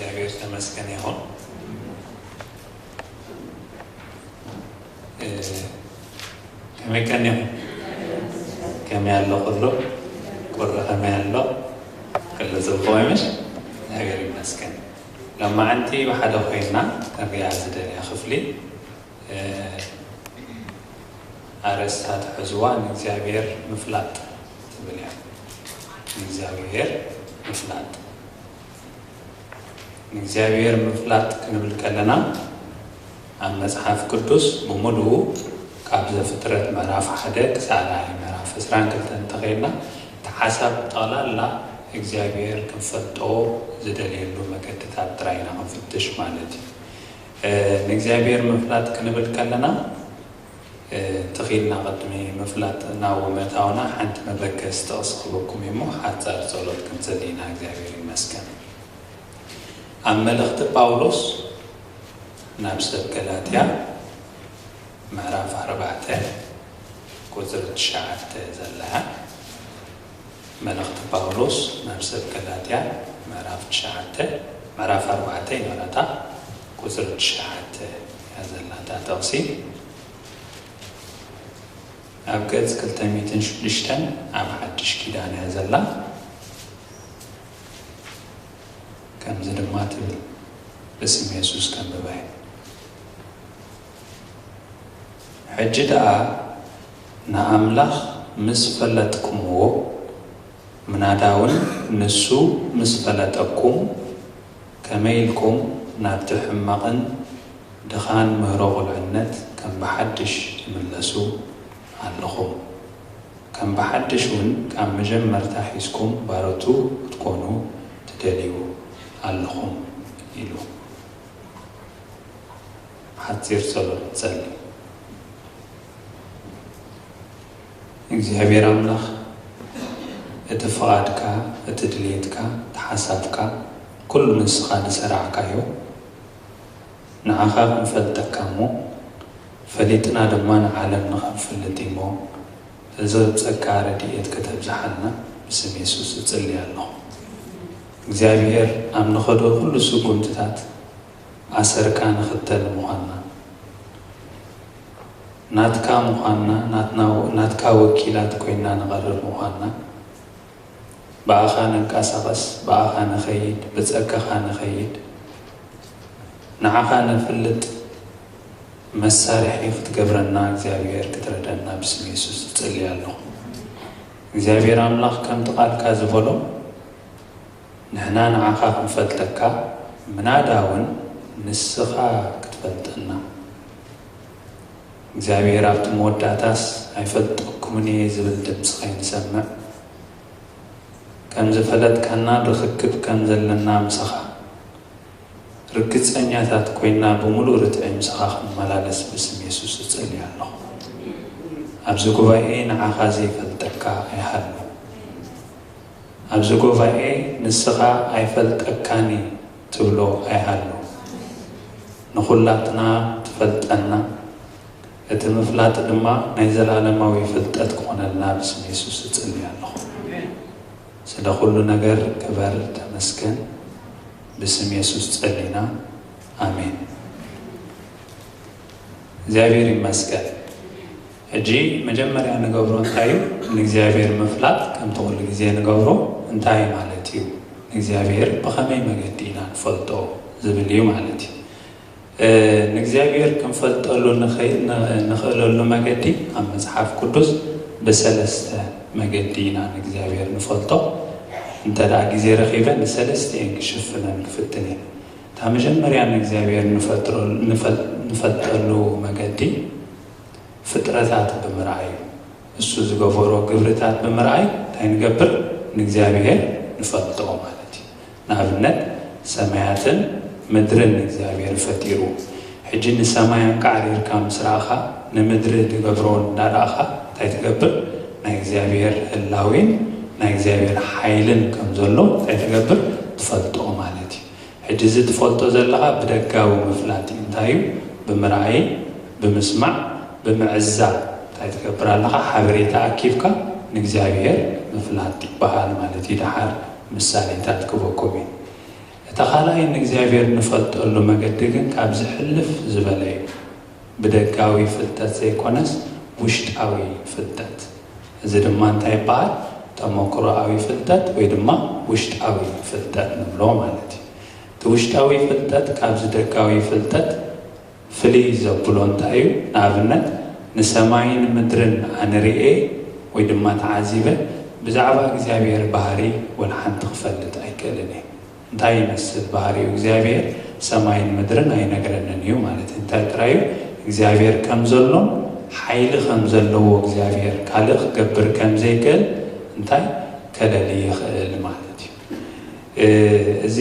እግዚኣብሔር ተመስገን ይኹን። እ፣ ከመይ ቀኒኹም? ከመይ ኣሎ ኩሉ? ቁሪ ከመይ ኣሎ? ኩሉ ጽቡቕ እዩ ምሽ? እግዚኣብሔር ይመስገን። ሎማዓንቲ ብሓደ ኮይና ክሪኣ ዝደልያ ክፍሊ፣ እ፣ ኣርእስታ ትሕዝዋ ንእግዚኣብሔር ምፍላጥ ትብል እያ። ንእግዚኣብሔር ምፍላጥ። ንእግዚኣብሔር ምፍላጥ ክንብል ከለና፣ ኣብ መጽሓፍ ቅዱስ ብምሉኡ ካብ ዘፍጥረት ምዕራፍ ሓደ ክሳብ ራእይ ምዕራፍ ዕስራን ክልተን እንተኸይድና፣ እቲ ሓሳብ ጠቕላላ እግዚኣብሔር ክንፈልጦ ዝደልየሉ መገድታት ጥራይ ኢና ክንፍትሽ ማለት እዩ። እ፣ ንእግዚኣብሔር ምፍላጥ ክንብል ከለና፣ እ፣ ተኺልና ቅድሚ ምፍላጥ ናብ ምእታውና ሓንቲ መበገሲ ጥቕሲ ክህበኩም እሞ ሓጻር ጸሎት ክንጽሊ ኢና። እግዚኣብሔር ይመስገን። ኣብ መልእኽቲ ጳውሎስ ናብ ሰብ ገላትያ ምዕራፍ ኣርባዕተ ቁጽሪ ትሽዓተ ዘላ እያ። መልእኽቲ ጳውሎስ ናብ ሰብ ገላትያ ምዕራፍ ትሽዓተ፣ ምዕራፍ ኣርባዕተ ይበላታ፣ ቁጽሪ ትሽዓተ እያ ዘላታ ጥቕሲ። ኣብ ገጽ ክልተ ሚእትን ሽዱሽተን ኣብ ሓድሽ ኪዳን እያ ዘላ። ከምዚ ድማ ትብል፣ ብስም የሱስ ከንብባ እየ። ሕጂ ደኣ ንኣምላኽ ምስ ፈለጥኩምዎ፣ ምናዳ እውን ንሱ ምስ ፈለጠኩም፣ ከመይ ኢልኩም ናብቲ ሕማቕን ድኻን ምህሮ ቁልዕነት ከም ብሓድሽ ትምለሱ ኣለኹም? ከም ብሓድሽ እውን ካብ መጀመርታ ሒዝኩም ባሮቱ ክትኮኑ ትደልዩ ኣለኹም ኢሉ። ሓጺር ጸሎት ንጸሊ። እግዚኣብሔር ኣምላኽ፣ እቲ ፍቓድካ፣ እቲ ድልየትካ፣ እቲ ሓሳብካ፣ ኩሉ ንስኻ ዝሰራዕካዮ፣ ንዓኻ ክንፈልጠካ እሞ፣ ፈሊጥና ድማ ንዓለም ንኸንፍልጥ እሞ፣ ተዘብጸካ ረድኤት ከተብዝሓልና ብስም የሱስ እጽሊ ኣለኹ። እግዚኣብሔር ኣብ ንኸዶ ኩሉ ስጉምትታት ኣሰርካ ንኽተል ምዃንና፣ ናትካ ምዃንና፣ ናትና፣ ናትካ ወኪላት ኮይና ንቐርብ ምዃንና፣ ብኣኻ ንንቀሳቐስ፣ ብኣኻ ንኸይድ፣ ብጸጋኻ ንኸይድ፣ ንዓኻ ነፍልጥ መሳርሒ ክትገብረና እግዚኣብሔር ክትረደና ብስም የሱስ እጽሊ ኣለኹ። እግዚኣብሔር ኣምላኽ ከምቲ ቃልካ ዝበሎ ንሕና ንዓኻ ክንፈልጠካ ምናዳ እውን ንስኻ ክትፈልጠና። እግዚኣብሔር ኣብቲ መወዳእታስ ኣይፈልጠኩምን እየ ዝብል ድምፂ ከይንሰምዕ ከም ዝፈለጥካና ርኽክብ ከም ዘለና ምሳኻ ርግጸኛታት ኮይና ብምሉእ ርትዒ ምሳኻ ክንመላለስ ብስም የሱስ እጽሊ ኣለኹ። ኣብዚ ጉባኤ ንዓኻ ዘይፈልጠካ ኣይሃሉ። ኣብዚ ጉባኤ ንስኻ ኣይፈልጠካን እዩ ትብሎ ኣይሃሉ። ንኹላትና ትፈልጠና፣ እቲ ምፍላጥ ድማ ናይ ዘላለማዊ ፍልጠት ክኾነልና ብስም የሱስ እጽሊ ኣለኹ። ስለ ኩሉ ነገር ክበር ተመስገን። ብስም የሱስ ጸሊና፣ ኣሜን። እግዚኣብሔር ይመስገን። ሕጂ መጀመርያ ንገብሮ እንታይ እዩ? ንእግዚኣብሔር ምፍላጥ ከምቲ ኩሉ ግዜ ንገብሮ እንታይ ማለት እዩ? ንእግዚኣብሔር ብኸመይ መገዲ ኢና ንፈልጦ ዝብል እዩ ማለት እዩ። እ፣ ንእግዚኣብሔር ክንፈልጠሉ ንኸ-፣ ን-፣ ንኽእለሉ መገዲ ኣብ መጽሓፍ ቅዱስ ብሰለስተ መገዲ ኢና ንእግዚኣብሔር ንፈልጦ። እንተ ደኣ ግዜ ረኺበ ንሰለስቲኤን ክሽፍነን ክፍትን እየ። እታ መጀመርያ ንእግዚኣብሔር ንፈጥሮ-፣ ንፈል-፣ ንፈልጠሉ መገዲ ፍጥረታት ብምርኣይ እዩ። እሱ ዝገበሮ ግብርታት ብምርኣይ እንታይ ንገብር? ንእግዚኣብሔር ንፈልጦ ማለት እዩ። ንኣብነት ሰማያትን ምድርን እግዚኣብሔር ፈጢሩ። ሕጂ ንሰማይ ኣንቃዕሪርካ ምስ ረኣኻ ንምድሪ ዝገብሮ እንዳረኣኻ እንታይ ትገብር? ናይ እግዚኣብሔር ህላዌን ናይ እግዚኣብሔር ሓይልን ከም ዘሎ እንታይ ትገብር? ትፈልጦ ማለት እዩ። ሕጂ እዚ ትፈልጦ ዘለኻ ብደጋዊ ምፍላጥ እዩ። እንታይ እዩ? ብምርኣይ፣ ብምስማዕ፣ ብምዕዛብ እንታይ ትገብር ኣለኻ? ሓበሬታ ኣኪብካ ንእግዚኣብሔር ምፍላጥ ይበሃል ማለት እዩ። ደሓር ምሳሌታት ክበኩም እዩ። እቲ ካልኣይ ንእግዚኣብሔር ንፈልጠሉ መገዲ ግን ካብ ዝሕልፍ ዝበለ እዩ። ብደጋዊ ፍልጠት ዘይኮነስ ውሽጣዊ ፍልጠት። እዚ ድማ እንታይ ይበሃል? ተመክሮኣዊ ፍልጠት ወይ ድማ ውሽጣዊ ፍልጠት ንብሎ ማለት እዩ። እቲ ውሽጣዊ ፍልጠት ካብዚ ደጋዊ ፍልጠት ፍልይ ዘብሎ እንታይ እዩ? ንኣብነት፣ ንሰማይን ምድርን ኣነ ርእየ ወይ ድማ ተዓዚበ ብዛዕባ እግዚኣብሔር ባህሪ ወላ ሓንቲ ክፈልጥ ኣይክእልን እየ። እንታይ ይመስል ባህሪኡ እግዚኣብሔር? ሰማይን ምድርን ኣይነግረንን እዩ ማለት እዩ። እንታይ ጥራይ እዩ? እግዚኣብሔር ከም ዘሎን ሓይሊ ከም ዘለዎ እግዚኣብሔር ካልእ ክገብር ከም ዘይክእል እንታይ ከለሊ ይኽእል ማለት እዩ። እ፣ እዚ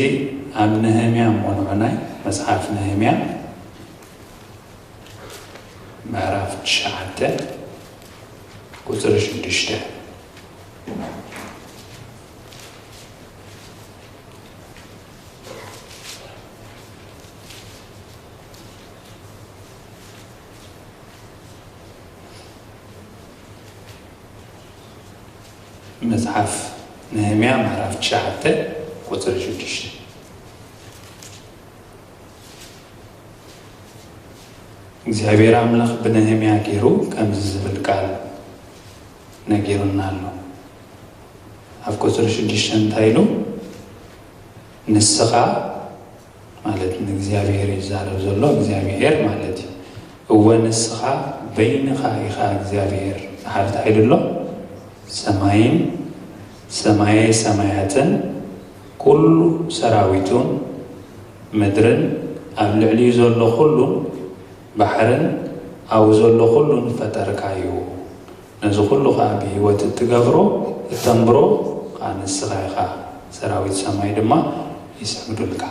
ኣብ ነህምያ እሞ ንዑናይ መጽሓፍ ነህምያ ምዕራፍ ትሽዓተ ቁጽሪ ሽዱሽተ። መጽሓፍ ነህምያ ምዕራፍ ትሽዓተ ቁጽሪ ሽዱሽተ። እግዚኣብሔር ኣምላኽ ብነህምያ ገይሩ ከምዚ ዝብል ቃል ነጊሩና ኣሎ። ኣብ ቁጽሪ ሽዱሽተ እንታይ ኢሉ? ንስኻ፣ ማለት ንእግዚኣብሔር እዩ ዝዛረብ ዘሎ፣ እግዚኣብሔር ማለት እዩ። እወ ንስኻ በይንኻ ኢኻ እግዚኣብሔር፣ ደሓር እንታይ ኢሉ ኣሎ? ሰማይን ሰማየ ሰማያትን ኩሉ ሰራዊቱን ምድርን ኣብ ልዕሊኡ ዘሎ ኩሉን ባሕርን ኣብኡ ዘሎ ኩሉን ፈጠርካ እዩ። ነዚ ኩሉ ኸኣ ብህይወት እትገብሮ፣ እተንብሮ ኸኣ ንስኻ ኢኻ። ሰራዊት ሰማይ ድማ ይስግዱልካ።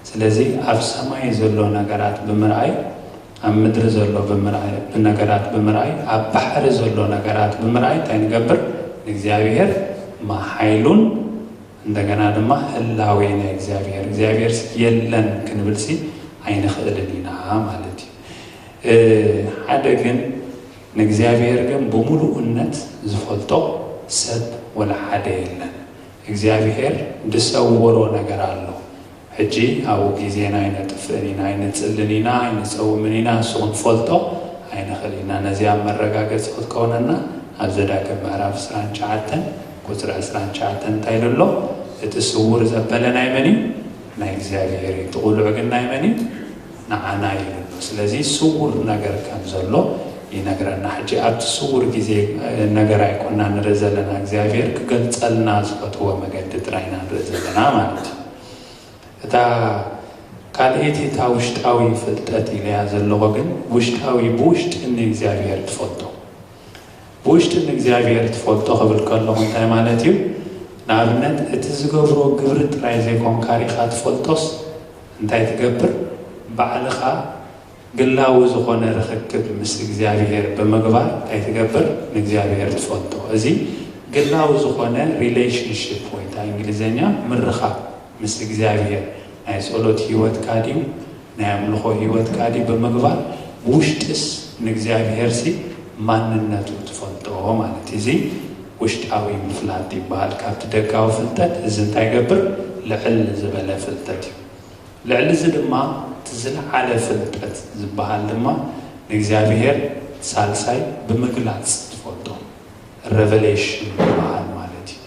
ስለዚ ኣብ ሰማይ ዘሎ ነገራት ብምርኣይ፣ ኣብ ምድሪ ዘሎ ብምርኣይ፣ ብነገራት ብምርኣይ፣ ኣብ ባሕሪ ዘሎ ነገራት ብምርኣይ እንታይ ንገብር? ንእግዚኣብሔር ማ ሓይሉን እንደገና ድማ ህላዌ ናይ እግዚኣብሔር፣ እግዚኣብሔርሲ የለን ክንብልሲ ኣይንኽእልን ኢና ማለት እዩ። እ፣ ሓደ ግን ንእግዚኣብሔር ግን ብምሉእነት ዝፈልጦ ሰብ ወላ ሓደ የለን። እግዚኣብሔር ዝሰወሮ ነገር ኣሎ። ሕጂ ኣብኡ ግዜና ኣይነጥፍእን ኢና፣ ኣይንጽልን ኢና፣ ኣይንጸውምን ኢና፣ እሱ ክንፈልጦ ኣይንኽእል ኢና። ነዚ ኣብ መረጋገጺ ክትከውነና ኣብ ዘዳግም ምዕራፍ ዕስራን ትሽዓተን ቁጽሪ ዕስራን ትሽዓተን እንታይ ኢሉ ኣሎ? እቲ ስውር ዘበለ ናይ መን እዩ? ናይ እግዚኣብሔር እዩ። እቲ ቅሉዕ ግን ናይ መን እዩ? ንዓና እዩ ኢሉ ኣሎ። ስለዚ ስውር ነገር ከም ዘሎ ይነግረና። ሕጂ ኣብቲ ስውር ግዜ፣ እ፣ ነገር ኣይኮና ንርኢ ዘለና፣ እግዚኣብሔር ክገልጸልና ዝፈትዎ መገዲ ጥራይ ኢና ንርኢ ዘለና ማለት እዩ። እታ ካልኣይቲ እታ ውሽጣዊ ፍልጠት ኢለያ ዘለኹ ግን ውሽጣዊ ብውሽጢ ንእግዚኣብሔር ትፈልጦ። ብውሽጢ ንእግዚኣብሔር ትፈልጦ ክብል ከለኹ እንታይ ማለት እዩ? ንኣብነት እቲ ዝገብሮ ግብሪ ጥራይ ዘይኮንካ ሪኻ ትፈልጦስ እንታይ ትገብር? ባዕልኻ ግላዊ ዝኾነ ርኽክብ ምስ እግዚኣብሔር ብምግባር እንታይ ትገብር? ንእግዚኣብሔር ትፈልጦ። እዚ ግላዊ ዝኾነ ሪሌሽንሽፕ ወይ እንታይ እንግሊዝኛ ምርኻብ ምስ እግዚኣብሔር ናይ ጸሎት ህይወትካ ድዩ? ናይ ኣምልኾ ህይወትካ ድዩ? ብምግባር ውሽጥስ ንእግዚኣብሔርሲ ማንነቱ ትፈልጦ ማለት እዩ። እዚ ውሽጣዊ ምፍላጥ ይበሃል። ካብቲ ደጋዊ ፍልጠት እዚ እንታይ ይገብር? ልዕል ዝበለ ፍልጠት እዩ። ልዕሊ እዚ ድማ እቲ ዝለዓለ ፍልጠት ዝበሃል ድማ ንእግዚኣብሔር ሳልሳይ ብምግላጽ ትፈልጦ፣ ሬቨሌሽን ዝበሃል ማለት እዩ።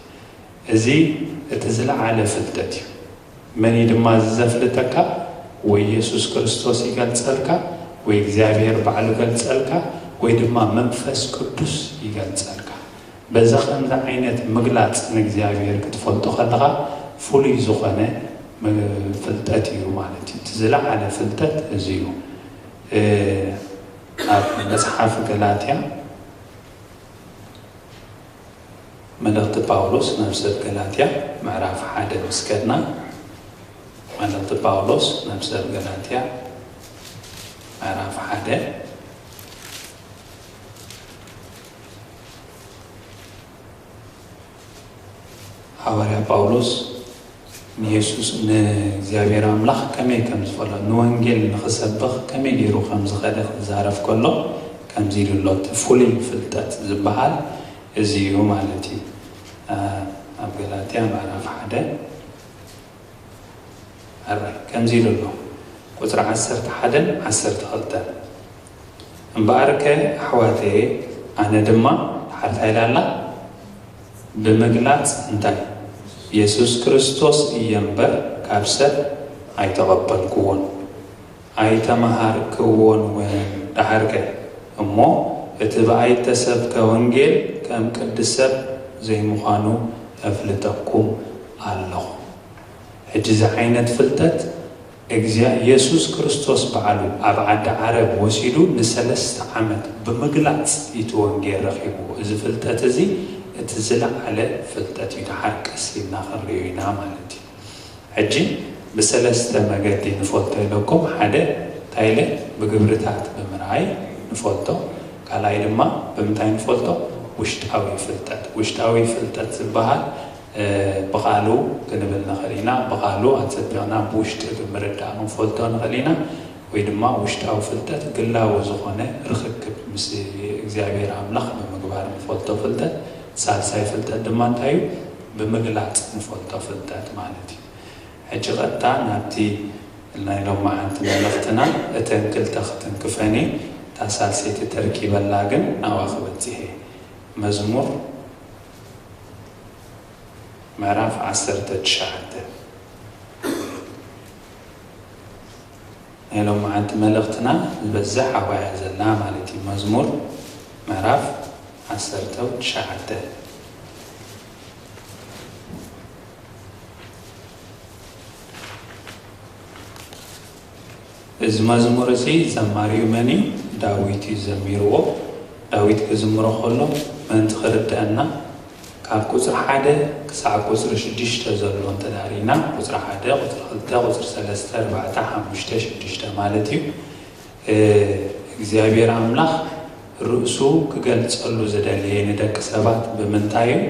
እዚ እቲ ዝለዓለ ፍልጠት እዩ። መን እዩ ድማ እዚ ዘፍልጠካ? ወይ የሱስ ክርስቶስ ይገልጸልካ፣ ወይ እግዚኣብሔር ባዕሉ ይገልጸልካ፣ ወይ ድማ መንፈስ ቅዱስ ይገልጸልካ። በዛ ከምዚ ዓይነት ምግላጽ ንእግዚኣብሔር ክትፈልጦ ከለኻ ፍሉይ ዝኾነ ም-፣ ፍልጠት እዩ ማለት እዩ። እቲ ዝለዓለ ፍልጠት እዚ እዩ። እ፣ ኣብ መጽሓፍ ገላትያ መልእኽቲ ጳውሎስ ናብ ሰብ ገላትያ ምዕራፍ ሓደ ምስ ከድና፣ መልእኽቲ ጳውሎስ ናብ ሰብ ገላትያ ምዕራፍ ሓደ። ሃዋርያ ጳውሎስ ንየሱስ፣ ንእግዚኣብሔር ኣምላኽ ከመይ ከም ዝፈለጦ፣ ንወንጌል ንኽሰብኽ ከመይ ገይሩ ከም ዝኸደ ክዛረብ ከሎ፣ ከምዚ ኢሉ ኣሎ፣ እቲ ፍሉይ ፍልጠት ዝበሃል እዚ እዩ ማለት እዩ። ኣ-፣ ኣብ ገላትያ ምዕራፍ ሓደ ሕራይ ከምዚ ኢሉ ኣሎ፣ ቁጽሪ ዓሰርተ ሓደን ዓሰርተ ክልተን፣ እምበኣርከ ኣሕዋተየ፣ ኣነ ድማ፣ ድሓር እንታይ ኢላ ኣላ? ብምግላጽ እንታይ? የሱስ ክርስቶስ እየ እምበር፣ ካብ ሰብ ኣይተቐበልክዎን ኣይተመሃርክዎን እውን። ደሓርከ እሞ እቲ ብኣይ እተሰብከ ወንጌል ከም ቅዲ ሰብ ዘይምዃኑ እፍልጠኩም ኣለኹ። ሕጂ እዚ ዓይነት ፍልጠት እግዚኣብ-፣ የሱስ ክርስቶስ ባዕሉ ኣብ ዓዲ ዓረብ ወሲዱ ንሰለስተ ዓመት ብምግላጽ እቲ ወንጌል ረኺቡ። እዚ ፍልጠት እዚ እቲ ዝለዓለ ፍልጠት እዩ። ደሓር ቀስ ኢልና ክንርእዮ ኢና ማለት እዩ። ሕጂ ብሰለስተ መገዲ ንፈልጦ ኢለኩም። ሓደ እንታይ ኢለ? ብግብርታት ብምርኣይ ንፈልጦ። ካልኣይ ድማ ብምንታይ ንፈልጦ? ውሽጣዊ ፍልጠት። ውሽጣዊ ፍልጠት ዝበሃል፣ እ፣ ብቓሉ ክንብል ንኽእል ኢና። ብቓሉ ኣጸቢቕና ብውሽጢ ብምርዳእ ክንፈልጦ ንኽእል ኢና። ወይ ድማ ውሽጣዊ ፍልጠት ግላዊ ዝኾነ ርኽክብ ምስ እግዚኣብሔር ኣምላኽ ብምግባር ንፈልጦ ፍልጠት። ሳልሳይ ፍልጠት ድማ እንታይ እዩ? ብምግላጽ ንፈልጦ ፍልጠት ማለት እዩ። ሕጂ ቀጥታ ናብቲ ናይ ሎማዓንቲ መልእኽትና እተን ክልተ ክትንክፈን እየ። እታ ሳልሰይቲ ተርኪበላ ግን ናብኣ ክበጽሕ እየ። መዝሙር ምዕራፍ ዓሰርተ ትሽዓተ። ናይ ሎማዓንቲ መልእኽትና ዝበዝሕ ኣብኣ እያ ዘላ ማለት እዩ። መዝሙር ምዕራፍ ዓሰርተ ትሽዓተ። እዚ መዝሙር እዚ ዘማሪኡ መን እዩ? ዳዊት እዩ ዘሚርዎ። ዳዊት ክዝምሮ ከሎ ምእንቲ ክርደአና፣ ካብ ቁጽሪ ሓደ ክሳዕ ቁጽሪ ሽዱሽተ ዘሎ እንተ ዳሪና፣ ቁጽሪ ሓደ፣ ቁጽሪ ክልተ፣ ቁጽሪ ሰለስተ፣ ኣርባዕተ፣ ሓሙሽተ፣ ሽዱሽተ ማለት እዩ። እ፣ እግዚኣብሔር ኣምላኽ ርእሱ ክገልጸሉ ዝደለየ ንደቂ ሰባት ብምንታይ እዩ?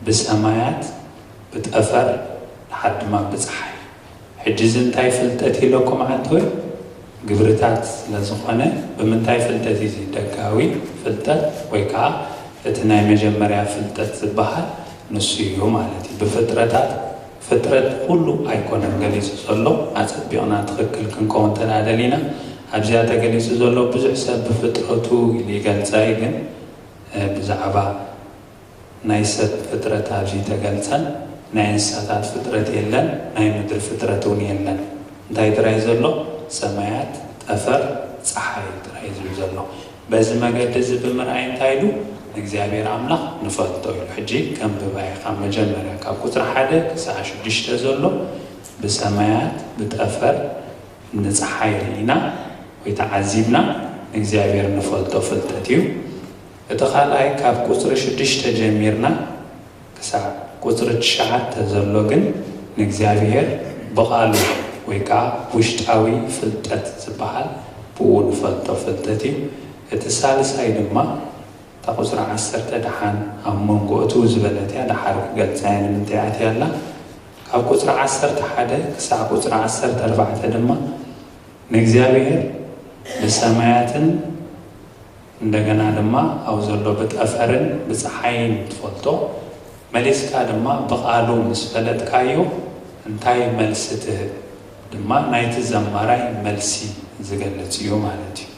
ብሰማያት፣ ብጠፈር፣ ድሓር ድማ ብጸሓይ። ሕጂ እዚ እንታይ ፍልጠት ኢለኩም ዓንተወይ? ግብርታት ስለ ዝኾነ፣ ብምንታይ ፍልጠት እዩ እዚ ደጋዊ ፍልጠት ወይ ከዓ እቲ ናይ መጀመርያ ፍልጠት ዝበሃል ንሱ እዩ ማለት እዩ። ብፍጥረታት፣ ፍጥረት ኩሉ ኣይኮነን ገሊጹ ዘሎ። ኣጸቢቕና ትኽክል ክንከውን እንተ ደኣ ደሊና፣ ኣብዚኣ ተገሊጹ ዘሎ ብዙሕ ሰብ ብፍጥረቱ ኢሉ ይገልጻ እዩ፣ ግን፣ እ፣ ብዛዕባ ናይ ሰብ ፍጥረት ኣብዚ ተገልጸን፣ ናይ እንስሳታት ፍጥረት የለን፣ ናይ ምድሪ ፍጥረት እውን የለን። እንታይ ጥራይ ዘሎ? ሰማያት፣ ጠፈር፣ ጸሓይ ጥራይ ዝብል ዘሎ። በዚ መገዲ እዚ ብምርኣይ እንታይ ኢሉ? ንእግዚኣብሔር ኣምላኽ ንፈልጦ ኢሉ። ሕጂ ከንብባ እየ፣ ካብ መጀመርያ፣ ካብ ቁጽሪ ሓደ ክሳዕ ሽዱሽተ ዘሎ ብሰማያት፣ ብጠፈር፣ ንጸሓይ ርኢና ወይ ተዓዚብና ንእግዚኣብሔር ንፈልጦ ፍልጠት እዩ። እቲ ካልኣይ ካብ ቁጽሪ ሽዱሽተ ጀሚርና ክሳዕ ቁጽሪ ትሽዓተ ዘሎ ግን ንእግዚኣብሔር ብቓሉ ወይ ከኣ ውሽጣዊ ፍልጠት ዝበሃል ብኡ ንፈልጦ ፍልጠት እዩ። እቲ ሳልሳይ ድማ እታ ቁጽሪ ዓሰርተ ደሓን ኣብ መንጎ እትው ዝበለት እያ፣ ደሓር ክገልጻ እየ ንምንታይ ኣትያ ኣላ። ካብ ቁጽሪ ዓሰርተ ሓደ ክሳዕ ቁጽሪ ዓሰርተ ኣርባዕተ ድማ ንእግዚኣብሔር ብሰማያትን እንደገና ድማ ኣብ ዘሎ ብጠፈርን ብጸሓይን ትፈልጦ፣ መሊስካ ድማ ብቓሉ ምስ ፈለጥካዮ እንታይ መልሲ ትህብ ድማ ናይቲ ዘማራይ መልሲ ዝገልጽ እዩ ማለት እዩ።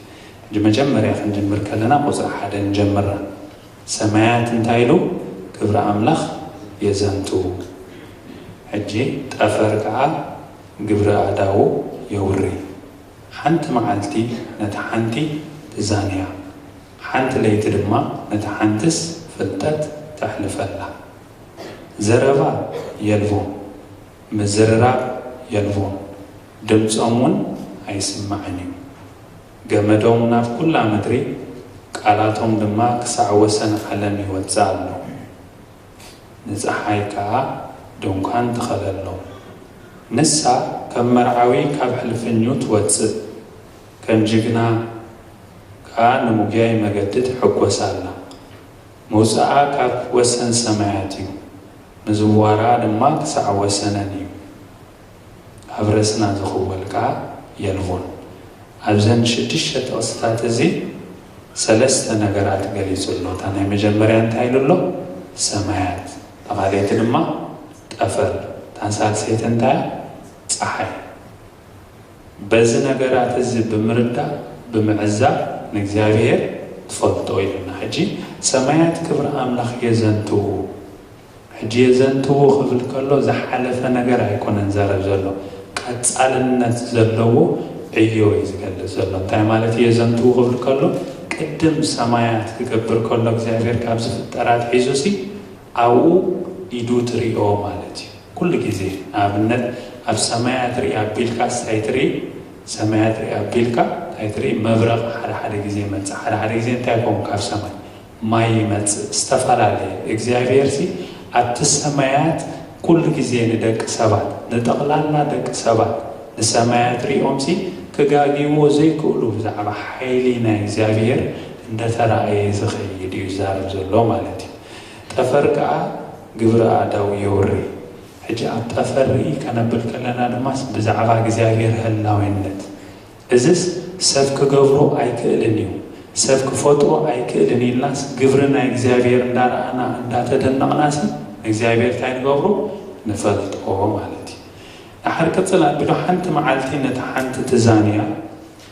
ሕጂ መጀመርያ ክንጅምር ከለና ቁጽሪ ሓደ ንጀምራ። ሰማያት እንታይ ኢሉ? ግብሪ ኣምላኽ የዘንቱ። ሕጂ ጠፈር ከኣ ግብሪ ኣእዳዉ የውሪ። ሓንቲ መዓልቲ ነታ ሓንቲ ትዛንያ፣ ሓንቲ ለይቲ ድማ ነታ ሓንትስ ፍልጠት ተሕልፈላ። ዘረባ የልቦም፣ ምዝርራብ የልቦም፣ ድምጾም እውን ኣይስማዕን እዩ። ገመዶም ናብ ኩላ ምድሪ፣ ቃላቶም ድማ ክሳዕ ወሰን ዓለም ይወጽእ ኣሎ። ንጸሓይ ከኣ ድንኳን ተኸለሎም። ንሳ ከም መርዓዊ ካብ ሕልፍኙ ትወጽእ፣ ከም ጅግና ከኣ ንምጉያይ መገዲ ትሕጎስ ኣላ። ምውጻኣ ካብ ወሰን ሰማያት እዩ፣ ምዝዋራ ድማ ክሳዕ ወሰነን እዩ። ኣብ ረስና ዝኽወል ከኣ የልቦን። ኣብዘን ሽዱሽተ ጥቕስታት እዚ ሰለስተ ነገራት ገሊጹ ኣሎ። እታ ናይ መጀመርያ እንታይ ኢሉ ኣሎ? ሰማያት። እታ ካልኣይቲ ድማ ጠፈር። እታ ሳልሰይቲ እንታይ እያ? ፀሓይ። በዚ ነገራት እዚ ብምርዳእ ብምዕዛብ ንእግዚኣብሔር ትፈልጦ ኢልና። ሕጂ ሰማያት ክብሪ ኣምላኽ የዘንትዉ። ሕጂ የዘንትዉ ክብል ከሎ ዝሓለፈ ነገር ኣይኮነን ዘረብ ዘሎ፣ ቀጻልነት ዘለዎ ዕዮ እዩ ዝገልጽ ዘሎ። እንታይ ማለት እዩ የዘንትዉ ክብል ከሎ? ቅድም ሰማያት ክገብር ከሎ እግዚኣብሔር ካብ ዝፍጠራ ኣትሒዙ ሲ ኣብኡ ኢዱ ትሪኦ ማለት እዩ። ኩሉ ግዜ ንኣብነት ኣብ ሰማያት ርኢ ኣቢልካ እንታይ ትርኢ? ሰማያት ርኢ ኣቢልካ እንታይ ትርኢ? መብረቕ ሓደ ሓደ ግዜ መጽእ፣ ሓደ ሓደ ግዜ እንታይ ይኸውን? ካብ ሰማይ ማይ ይመጽእ፣ ዝተፈላለየ። እግዚኣብሔር ሲ ኣብቲ ሰማያት ኩሉ ግዜ ንደቂ ሰባት፣ ንጠቕላላ ደቂ ሰባት ንሰማያት ሪኦም ሲ ክጋግይዎ ዘይክእሉ ብዛዕባ ሓይሊ ናይ እግዚኣብሔር እንደተራእየ ዝኸይድ እዩ ዝዛረብ ዘሎ ማለት እዩ። ጠፈር ከኣ ግብሪ ኣእዳው የውሪ። ሕጂ ኣብ ጠፈር ርኢ ከነብል ከለና ድማስ ብዛዕባ እግዚኣብሔር ህላዌነት፣ እዝስ ሰብ ክገብሮ ኣይክእልን እዩ፣ ሰብ ክፈጥሮ ኣይክእልን ኢልናስ ግብሪ ናይ እግዚኣብሔር እንዳረኣና እንዳተደነቕናሲ ንእግዚኣብሔር እንታይ ንገብሮ? ንፈልጦ ማለት እዩ። ድሓር ቅጽል ኣቢሉ ሓንቲ መዓልቲ ነታ ሓንቲ ትዛንያ፣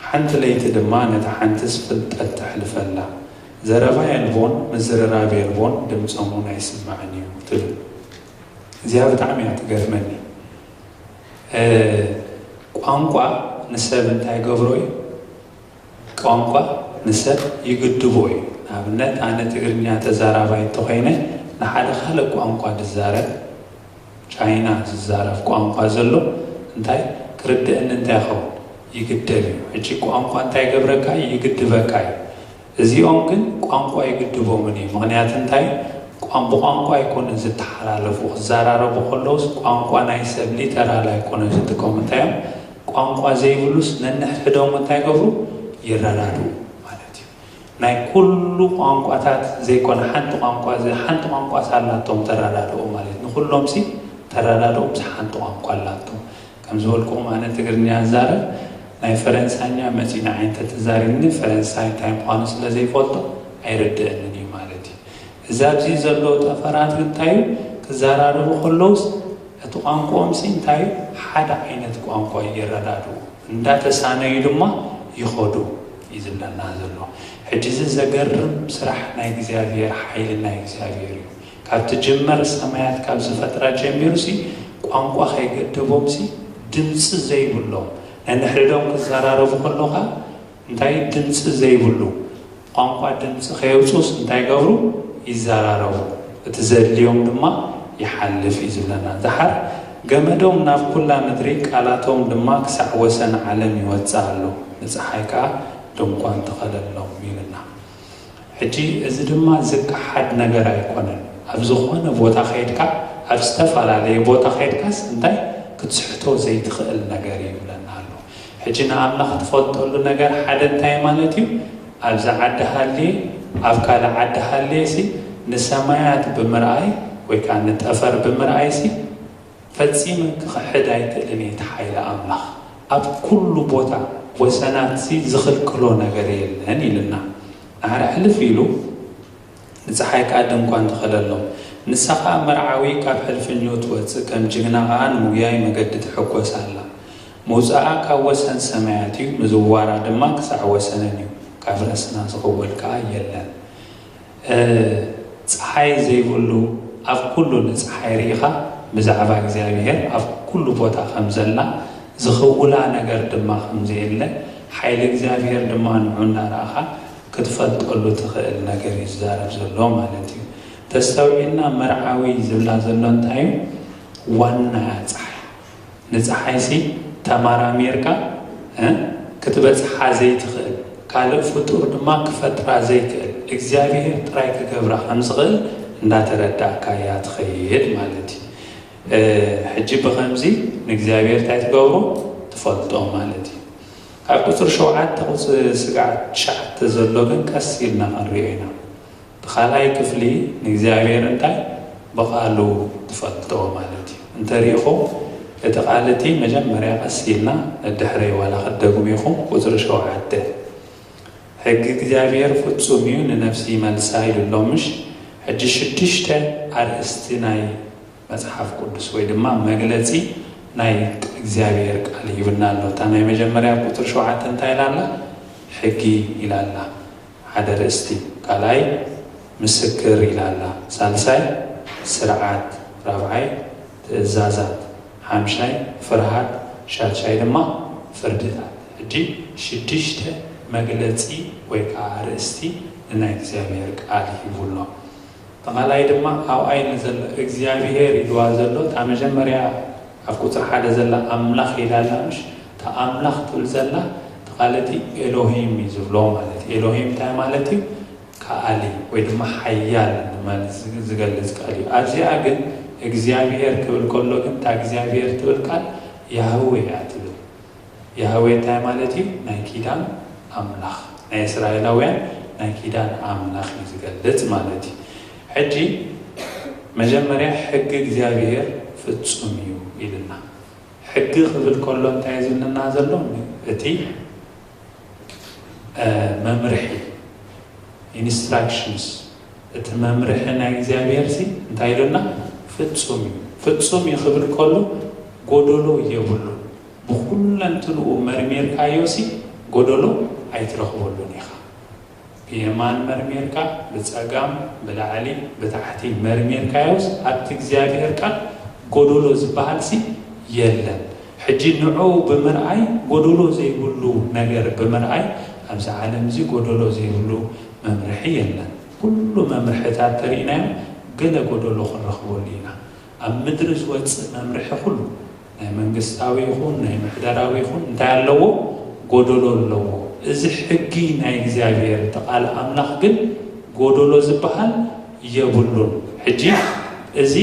ሓንቲ ለይቲ ድማ ነታ ሓንትስ ፍልጠት ተሕልፈላ። ዘረባ የልቦን ምዝርራብ የልቦን፣ ድምጾም እውን ኣይስማዕን እዩ ትብል። እዚኣ ብጣዕሚ እያ ትገርመኒ። እ፣ ቋንቋ ንሰብ እንታይ ገብሮ እዩ? ቋንቋ ንሰብ ይግድቦ እዩ። ንኣብነት ኣነ ትግርኛ ተዛራባይ እንተኾይነ ንሓደ ካልእ ቋንቋ ዝዛረብ ቻይና ዝዛረብ ቋንቋ ዘሎ እንታይ ክርድእኒ እንታይ ይኸውን? ይግደብ እዩ። ሕጂ ቋንቋ እንታይ ይገብረካ እዩ? ይግድበካ እዩ። እዚኦም ግን ቋንቋ ይግድቦምን እዩ። ምኽንያት እንታይ? ቋን-፣ ብቋንቋ ኣይኮኑን ዝተሓላለፉ። ክዘራረቡ ከለውስ ቋንቋ ናይ ሰብ ሊተራል ኣይኮኑን ዝጥቀሙ። እንታይ እዮም? ቋንቋ ዘይብሉስ ነንሕድሕዶም እንታይ ይገብሩ? ይረዳድኡ ማለት እዩ። ናይ ኩሉ ቋንቋታት ዘይኮነ ሓንቲ ቋንቋ ዘ-፣ ሓንቲ ቋንቋ ሳላቶም ተረዳድኦም ማለት እዩ። ንኹሎም ሲ ተረዳድኦም ሲ ሓንቲ ቋንቋ ኣላቶም። ከም ዝበልኩኹም ኣነ ትግርኛ እዛረብ፣ ናይ ፈረንሳኛ መፂኡ ንዓይ እንተተዛሪብኒ ፈረንሳይ እንታይ ምዃኑ ስለ ዘይፈልጦ ኣይርድእንን እዩ ማለት እዩ። እዚ ኣብዚ ዘሎ ጠፈራት ግን እንታይ እዩ? ክዘራረቡ ከለውስ እቲ ቋንቋኦም ሲ እንታይ እዩ? ሓደ ዓይነት ቋንቋ ይረዳድኡ፣ እንዳተሳነዩ ድማ ይኸዱ እዩ ዝብለና ዘሎ። ሕጂ እዚ ዘገርም ስራሕ ናይ እግዚኣብሔር፣ ሓይሊ ናይ እግዚኣብሔር እዩ። ካብ ትጅመር ሰማያት ካብ ዝፈጥራ ጀሚሩ ሲ ቋንቋ ከይገደቦም ሲ ድምፂ ዘይብሎም፣ ነንሕድሕዶም ክዘራረቡ ከለኻ እንታይ ድምፂ ዘይብሉ ቋንቋ ድምፂ ከየውፅኡስ እንታይ ገብሩ? ይዘራረቡ። እቲ ዘድልዮም ድማ ይሓልፍ እዩ ዝብለና። ደሓር ገመዶም ናብ ኩላ ምድሪ ቃላቶም ድማ ክሳዕ ወሰን ዓለም ይወፅእ ኣሎ። ንፀሓይ ከዓ ድንኳን ትኸለሎም ይብልና። ሕጂ እዚ ድማ ዝከሓድ ነገር ኣይኮነን። ኣብ ዝኾነ ቦታ ከይድካ፣ ኣብ ዝተፈላለየ ቦታ ከይድካስ እንታይ ክትስሕቶ ዘይትኽእል ነገር እዩ ይብለና ኣሎ። ሕጂ ንኣምላኽ ትፈልጠሉ ነገር ሓደ እንታይ ማለት እዩ? ኣብዚ ዓዲ ሃልየ፣ ኣብ ካልእ ዓዲ ሃልየ ሲ ንሰማያት ብምርኣይ ወይ ከዓ ንጠፈር ብምርኣይ ሲ ፈጺመ ክኽሕድ ኣይክእልን እየ እቲ ሓይሊ ኣምላኽ። ኣብ ኩሉ ቦታ ወሰናትሲ ዝኽልክሎ ነገር የለን ኢልና። ንሓደ ሕልፍ ኢሉ ንፀሓይ ከኣ ድንኳን ተኸለሎም። ንሳ ኸኣ መርዓዊ ካብ ሕልፍኙ ትወጽእ፣ ከም ጅግና ኸኣ ንምጉያይ መገዲ ትሕጎስ ኣላ። ምውጻኣ ካብ ወሰን ሰማያት እዩ፣ ምዝዋራ ድማ ክሳዕ ወሰነን እዩ። ካብ ረስና ዝኽወል ከኣ የለን። እ፣ ፀሓይ ዘይብሉ ኣብ ኩሉ ንፀሓይ ርኢኻ ብዛዕባ እግዚኣብሔር ኣብ ኩሉ ቦታ ከም ዘላ ዝኽውላ ነገር ድማ ከም ዘየለ ሓይሊ እግዚኣብሔር ድማ ንዑ እናረኣኻ ክትፈልጠሉ ትኽእል ነገር እዩ ዝዛረብ ዘሎ ማለት እዩ። ተስተውዒልና መርዓዊ ዝብላ ዘሎ እንታይ እዩ? ዋና እያ ፀሓይ። ንፀሓይሲ ተመራሚርካ፣ እ፣ ክትበፅሓ ዘይትኽእል፣ ካልእ ፍጡር ድማ ክፈጥራ ዘይክእል፣ እግዚኣብሔር ጥራይ ክገብራ ከም ዝኽእል እንዳተረዳእካ እያ ትኸይድ ማለት እዩ። እ፣ ሕጂ ብኸምዚ ንእግዚኣብሔር እንታይ ትገብሮ? ትፈልጦ ማለት እዩ። ካብ ቁፅሪ ሸውዓተ ቁፅሪ ስግኣት ትሽዓተ ዘሎ ግን ቀስ ኢልና ክንሪኦ ኢና። እቲ ካልኣይ ክፍሊ ንእግዚኣብሔር እንታይ ብቓሉ ትፈልጦ ማለት እዩ። እንተሪኢኹም እቲ ቃል እቲ መጀመርያ ቀስ ኢልና ነድሕረይ ዋላ ክትደግሙ ኢኹም። ቁፅሪ ሸውዓተ፣ ሕጊ እግዚኣብሔር ፍጹም እዩ፣ ንነፍሲ ይመልሳ ኢሉ ኣሎ። ምሽ ሕጂ ሽዱሽተ ኣርእስቲ ናይ መጽሓፍ ቅዱስ ወይ ድማ መግለጺ ናይ እግዚኣብሔር ቃል ይብና ኣሎ። እታ ናይ መጀመርያ ቁፅሪ ሸውዓተ እንታይ ኢላ ኣላ? ሕጊ ኢላ ኣላ። ሓደ ርእስቲ። ካልኣይ ምስክር ኢላ ኣላ። ሳልሳይ ስርዓት፣ ራብዓይ ትእዛዛት፣ ሓምሻይ ፍርሃት፣ ሻድሻይ ድማ ፍርድታት። ሕጂ ሽዱሽተ መግለፂ ወይ ከዓ ኣርእስቲ ንናይ እግዚኣብሔር ቃል ሂቡ ኣሎ። ተኻላይ ድማ ኣብኣይ ንዘሎ እግዚኣብሔር ኢልዋ ዘሎ እታ መጀመርያ ኣብ ቁፅሪ ሓደ ዘላ ኣምላኽ ኢላ ኣላ። ምሽ እታ ኣምላኽ ትብል ዘላ ተቓለቲ ኤሎሂም እዩ ዝብሎ ማለት እዩ። ኤሎሂም እንታይ ማለት እዩ? ከኣሊ ወይ ድማ ሓያል ንማለት ዝግ- ዝገልጽ ቃል እዩ። ኣብዚኣ ግን እግዚኣብሔር ክብል ከሎ ግን እታ እግዚኣብሔር ትብል ቃል ያህዌ እያ ትብል። ያህዌ እንታይ ማለት እዩ? ናይ ኪዳን ኣምላኽ፣ ናይ እስራኤላውያን ናይ ኪዳን ኣምላኽ እዩ ዝገልጽ ማለት እዩ። ሕጂ መጀመርያ ሕጊ እግዚኣብሔር ፍጹም እዩ ኢልና። ሕጊ ክብል ከሎ እንታይ ዝብለና ዘሎ? እቲ መምርሒ፣ ኢንስትራክሽንስ፣ እቲ መምርሒ ናይ እግዚኣብሔር ሲ እንታይ ኢሉና? ፍጹም እዩ። ፍጹም እዩ ክብል ከሎ ጎደሎ የብሉ። ብኩለንትንኡ መርሚርካዮ ሲ ጎደሎ ኣይትረኽበሉን ኢኻ። ብየማን መርሚርካ፣ ብጸጋም፣ ብላዕሊ፣ ብታሕቲ መርሚርካዮስ ኣብቲ እግዚኣብሔር ቃል ጎደሎ ዝበሃል ሲ የለን። ሕጂ ንዑ ብምርኣይ፣ ጎደሎ ዘይብሉ ነገር ብምርኣይ፣ ኣብዚ ዓለም እዚ ጎደሎ ዘይብሉ መምርሒ የለን። ኩሉ መምርሕታት ተሪእናዮ፣ ገለ ጎደሎ ክንረኽበሉ ኢና። ኣብ ምድሪ ዝወፅእ መምርሒ ኩሉ ናይ መንግስታዊ ይኹን ናይ ምሕደራዊ ይኹን እንታይ ኣለዎ? ጎደሎ ኣለዎ። እዚ ሕጊ ናይ እግዚኣብሔር እቲ ቃል ኣምላኽ ግን ጎደሎ ዝበሃል የብሉን። ሕጂ እዚ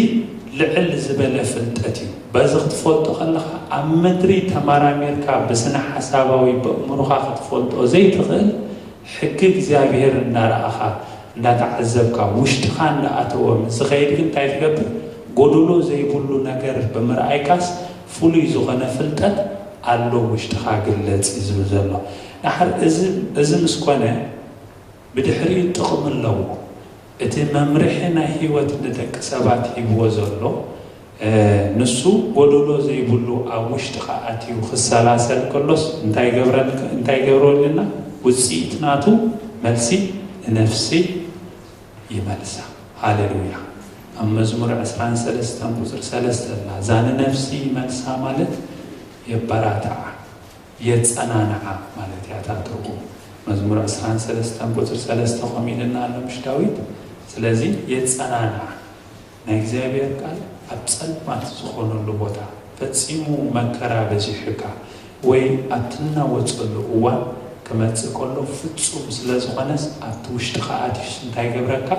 ልዕል ዝበለ ፍልጠት እዩ። በዚ ክትፈልጦ ከለኻ ኣብ ምድሪ ተመራሚርካ ብስነ ሓሳባዊ በእምሮኻ ክትፈልጦ ዘይትኽእል ሕጊ እግዚኣብሔር እንዳረኣኻ እንዳተዓዘብካ ውሽጥኻ እንዳኣተወ ምስ ዝኸይድ ግን እንታይ ትገብር? ጎደሎ ዘይብሉ ነገር ብምርኣይካስ ፍሉይ ዝኾነ ፍልጠት ኣሎ ውሽጥኻ ግለጽ እዩ ዝብል ዘሎ። ድሓር እዚ እዚ ምስ ኮነ ብድሕሪኡ ጥቕሚ ኣለዎ። እቲ መምርሒ ናይ ህይወት ንደቂ ሰባት ሂብዎ ዘሎ ንሱ ጎደሎ ዘይብሉ ኣብ ውሽጥኻ ኣትዩ ክሰላሰል ከሎስ እንታይ ገብረልና? ውፅኢት ናቱ መልሲ ንነፍሲ ይመልሳ። ሃሌሉያ። ኣብ መዝሙር ዕስራን ሰለስተን ቁፅሪ ሰለስተ ላ እዛ ንነፍሲ ይመልሳ ማለት የበራትዓ፣ የፀናንዓ ማለት እያ እታ ትርጉም። መዝሙር ዕስራን ሰለስተን ቁፅሪ ሰለስተ ከምኡ ኢልና ኣሎ ምሽ ዳዊት። ስለዚ የፀናንዓ። ናይ እግዚኣብሔር ቃል ኣብ ጸልማት ዝኾነሉ ቦታ ፈጺሙ መከራ በዚሑካ ወይ ኣብ ትናወጸሉ እዋን ክመጽእ ከሎ ፍጹም ስለ ዝኾነስ ኣብቲ ውሽጥኻ ኣትዩስ እንታይ ይገብረካ?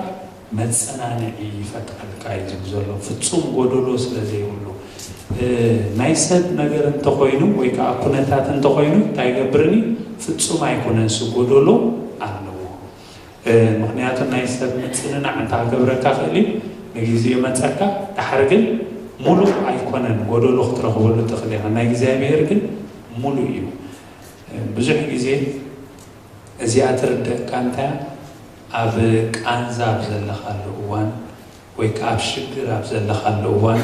መጸናንዒ ይፈጥረልካ እዩ ዝብል ዘሎ። ፍጹም ጎደሎ ስለ ዘይብሉ ናይ ሰብ ነገር እንተኾይኑ ወይ ከዓ ኩነታት እንተኾይኑ እንታይ ይገብርኒ? ፍጹም ኣይኮነንስ ጎደሎ ኣለዎ። ምክንያቱ ናይ ሰብ ምፅንናዕ እንተ ክገብረካ ክእል እዩ፣ ንግዜኡ መፀካ፣ ዳሕር ግን ሙሉእ ኣይኮነን፣ ጎደሎ ክትረኽበሉ ትኽእል ኢኻ። ናይ እግዚኣብሔር ግን ሙሉእ እዩ። ብዙሕ ግዜ እዚኣ ትርደእካ እንታይ ኣብ ቃንዛ ኣብ ዘለኻሉ እዋን ወይ ከዓ ኣብ ሽግር ኣብ ዘለኻሉ እዋን